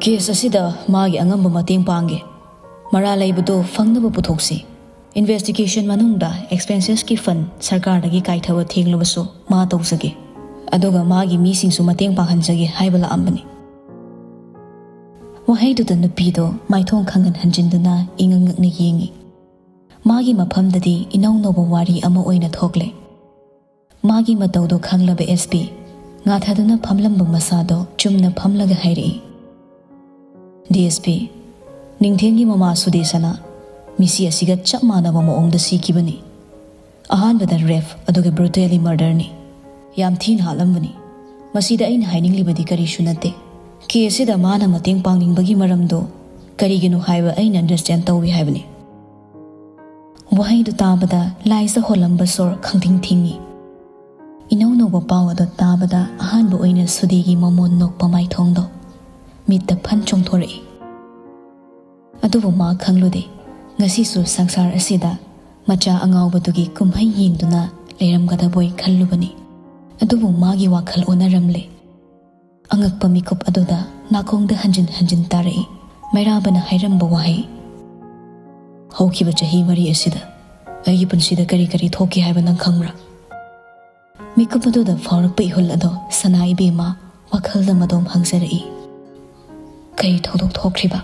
"ꯀꯦꯁ ꯑꯁꯤꯗ ꯃꯥꯒꯤ ꯑꯉꯝꯕ ꯃꯇꯦꯡ ꯄꯥꯡꯒꯦ꯫ ꯃꯔꯥꯜ ꯂꯩꯕꯗꯨ ꯐꯪꯅꯕ ꯄꯨꯊꯣꯛꯁꯤ꯫ ꯏꯟꯚꯦꯁꯇꯤꯒꯦꯁꯟ ꯃꯅꯨꯡꯗ ꯑꯦꯛꯁꯄꯦꯟꯁꯦꯁꯀꯤ ꯐꯟ ꯁꯔꯀꯥꯔꯗꯒꯤ ꯀꯥꯏꯊꯕ ꯊꯦꯡꯂꯕꯁꯨ ꯃꯥ ꯇꯧꯖꯒꯦ꯫ ꯑꯗꯨꯒ ꯃꯥꯒꯤ ꯃꯤꯁꯤꯡꯁꯨ ꯃꯇꯦꯡ ꯄꯥꯡꯍꯟꯖꯒꯦ" ꯍꯥꯏꯕ ꯂꯥꯛꯑꯝꯕꯅꯤ꯫ ꯋꯥꯍꯩꯗꯨꯗ ꯅꯨꯄꯤꯗꯣ ꯃꯥꯏꯊꯣꯡ ꯈꯪꯍꯟ ꯍꯟꯖꯤꯟꯗꯨꯅ ꯏꯉꯛ ꯉꯛꯅ ꯌꯦꯡꯉꯤ꯫ ꯃꯥꯒꯤ ꯃꯐꯝꯗꯗꯤ ꯏꯅꯧ ꯅꯧꯕ ꯋꯥꯔꯤ ꯑꯃ ꯑꯣꯏꯅ ꯊꯣꯛꯂꯦ꯫ ꯃꯥꯒꯤ ꯃꯇꯧꯗꯣ ꯈꯪꯂꯕ ꯑꯦꯁ ꯄꯤ ꯉꯥꯊꯗꯨꯅ ꯐꯝꯂꯝꯕ ꯃꯁꯥꯗꯣ ꯆꯨꯝꯅ ꯐꯝꯂꯒ ꯍꯥꯏꯔꯛꯏ, "ꯗꯤ ꯑꯦꯁ ꯄꯤ, ꯅꯤꯡꯊꯦꯝꯒꯤ ꯃꯃꯥ ꯁꯨꯗꯦꯁꯅ ꯃꯤꯁꯤ ꯑꯁꯤꯒ ꯆꯞ ꯃꯥꯟꯅꯕ ꯃꯑꯣꯡꯗ ꯁꯤꯈꯤꯕꯅꯤ꯫ ꯑꯍꯥꯟꯕꯗ ꯔꯦꯞ, ꯑꯗꯨꯒ ꯕ꯭ꯔꯨꯇꯦꯂꯤ ꯃꯔꯗꯔꯅꯤ꯫ ꯌꯥꯝ ꯊꯤꯅ ꯍꯥꯠꯂꯝꯕꯅꯤ꯫ ꯃꯁꯤꯗ ꯑꯩꯅ ꯍꯥꯏꯅꯤꯡꯂꯤꯕꯗꯤ ꯀꯔꯤꯁꯨ ꯅꯠꯇꯦ꯫ ꯀꯦꯁꯁꯤꯗ ꯃꯥꯅ ꯃꯇꯦꯡ ꯄꯥꯡꯅꯤꯡꯕꯒꯤ ꯃꯔꯝꯗꯣ ꯀꯔꯤꯒꯤꯅꯣ ꯍꯥꯏꯕ ꯑꯩꯅ ꯑꯟꯗꯔꯁꯇꯦꯟ ꯇꯧꯏ ꯍꯥꯏꯕꯅꯤ"꯫ ꯋꯥꯍꯩꯗꯨ ꯇꯥꯕꯗ ꯂꯥꯏꯖ ꯍꯣꯜꯂꯝꯕ ꯁꯣꯔ ꯈꯪꯊꯤꯡ ꯊꯤꯡꯏ꯫ ꯏꯅꯧ ꯅꯧꯕ ꯄꯥꯎ ꯑꯗꯨ ꯇꯥꯕꯗ ꯑꯍꯥꯟꯕ ꯑꯣꯏꯅ ꯁꯨꯗꯦꯒꯤ ꯃꯃꯣꯟ ꯅꯣꯛꯄ ꯃꯥꯏꯊꯣꯡꯗꯣ ꯃꯤꯠꯇ ꯐꯟ ꯆꯣꯡꯊꯣꯔꯛꯏ꯫ ꯑꯗꯨꯕꯨ ꯃꯥ ꯈꯪꯂꯨꯗꯦ, ꯉꯁꯤꯁꯨ ꯁꯪꯁꯥꯔ ꯑꯁꯤꯗ ꯃꯆꯥ ꯑꯉꯥꯎꯕꯗꯨꯒꯤ ꯀꯨꯝꯍꯩ ꯌꯦꯡꯗꯨꯅ ꯂꯩꯔꯝꯒꯗꯕꯣꯏ ꯈꯜꯂꯨꯕꯅꯤ꯫ ꯑꯗꯨꯕꯨ ꯃꯥꯒꯤ ꯋꯥꯈꯜ ꯑꯣꯟꯅꯔꯝꯂꯦ꯫ ꯑꯉꯛꯄ ꯃꯤꯀꯨꯞ ꯑꯗꯨꯗ ꯅꯥꯀꯣꯡꯗ ꯍꯟꯖꯤꯟ ꯍꯟꯖꯤꯟ ꯇꯥꯔꯛꯏ, ꯃꯩꯔꯥꯕꯅ ꯍꯥꯏꯔꯝꯕ ꯋꯥꯍꯩ, "ꯍꯧꯈꯤꯕ ꯆꯍꯤ ꯃꯔꯤ ꯑꯁꯤꯗ ꯑꯩꯒꯤ ꯄꯨꯟꯁꯤꯗ ꯀꯔꯤ ꯀꯔꯤ ꯊꯣꯛꯈꯤ ꯍꯥꯏꯕ ꯅꯪ ꯈꯪꯕ꯭ꯔꯥ?" ꯃꯤꯀꯨꯞ ꯑꯗꯨꯗ ꯐꯥꯎꯔꯛꯄ ꯏꯍꯨꯜ ꯑꯗꯣ ꯁꯅꯥ ꯏꯕꯦꯝꯃ ꯋꯥꯈꯜꯗ ꯃꯗꯣꯝ ꯍꯪꯖꯔꯛꯏ꯫ ꯀꯔꯤ ꯊꯧꯗꯣꯛ ꯊꯣꯛꯈ꯭ꯔꯤꯕ?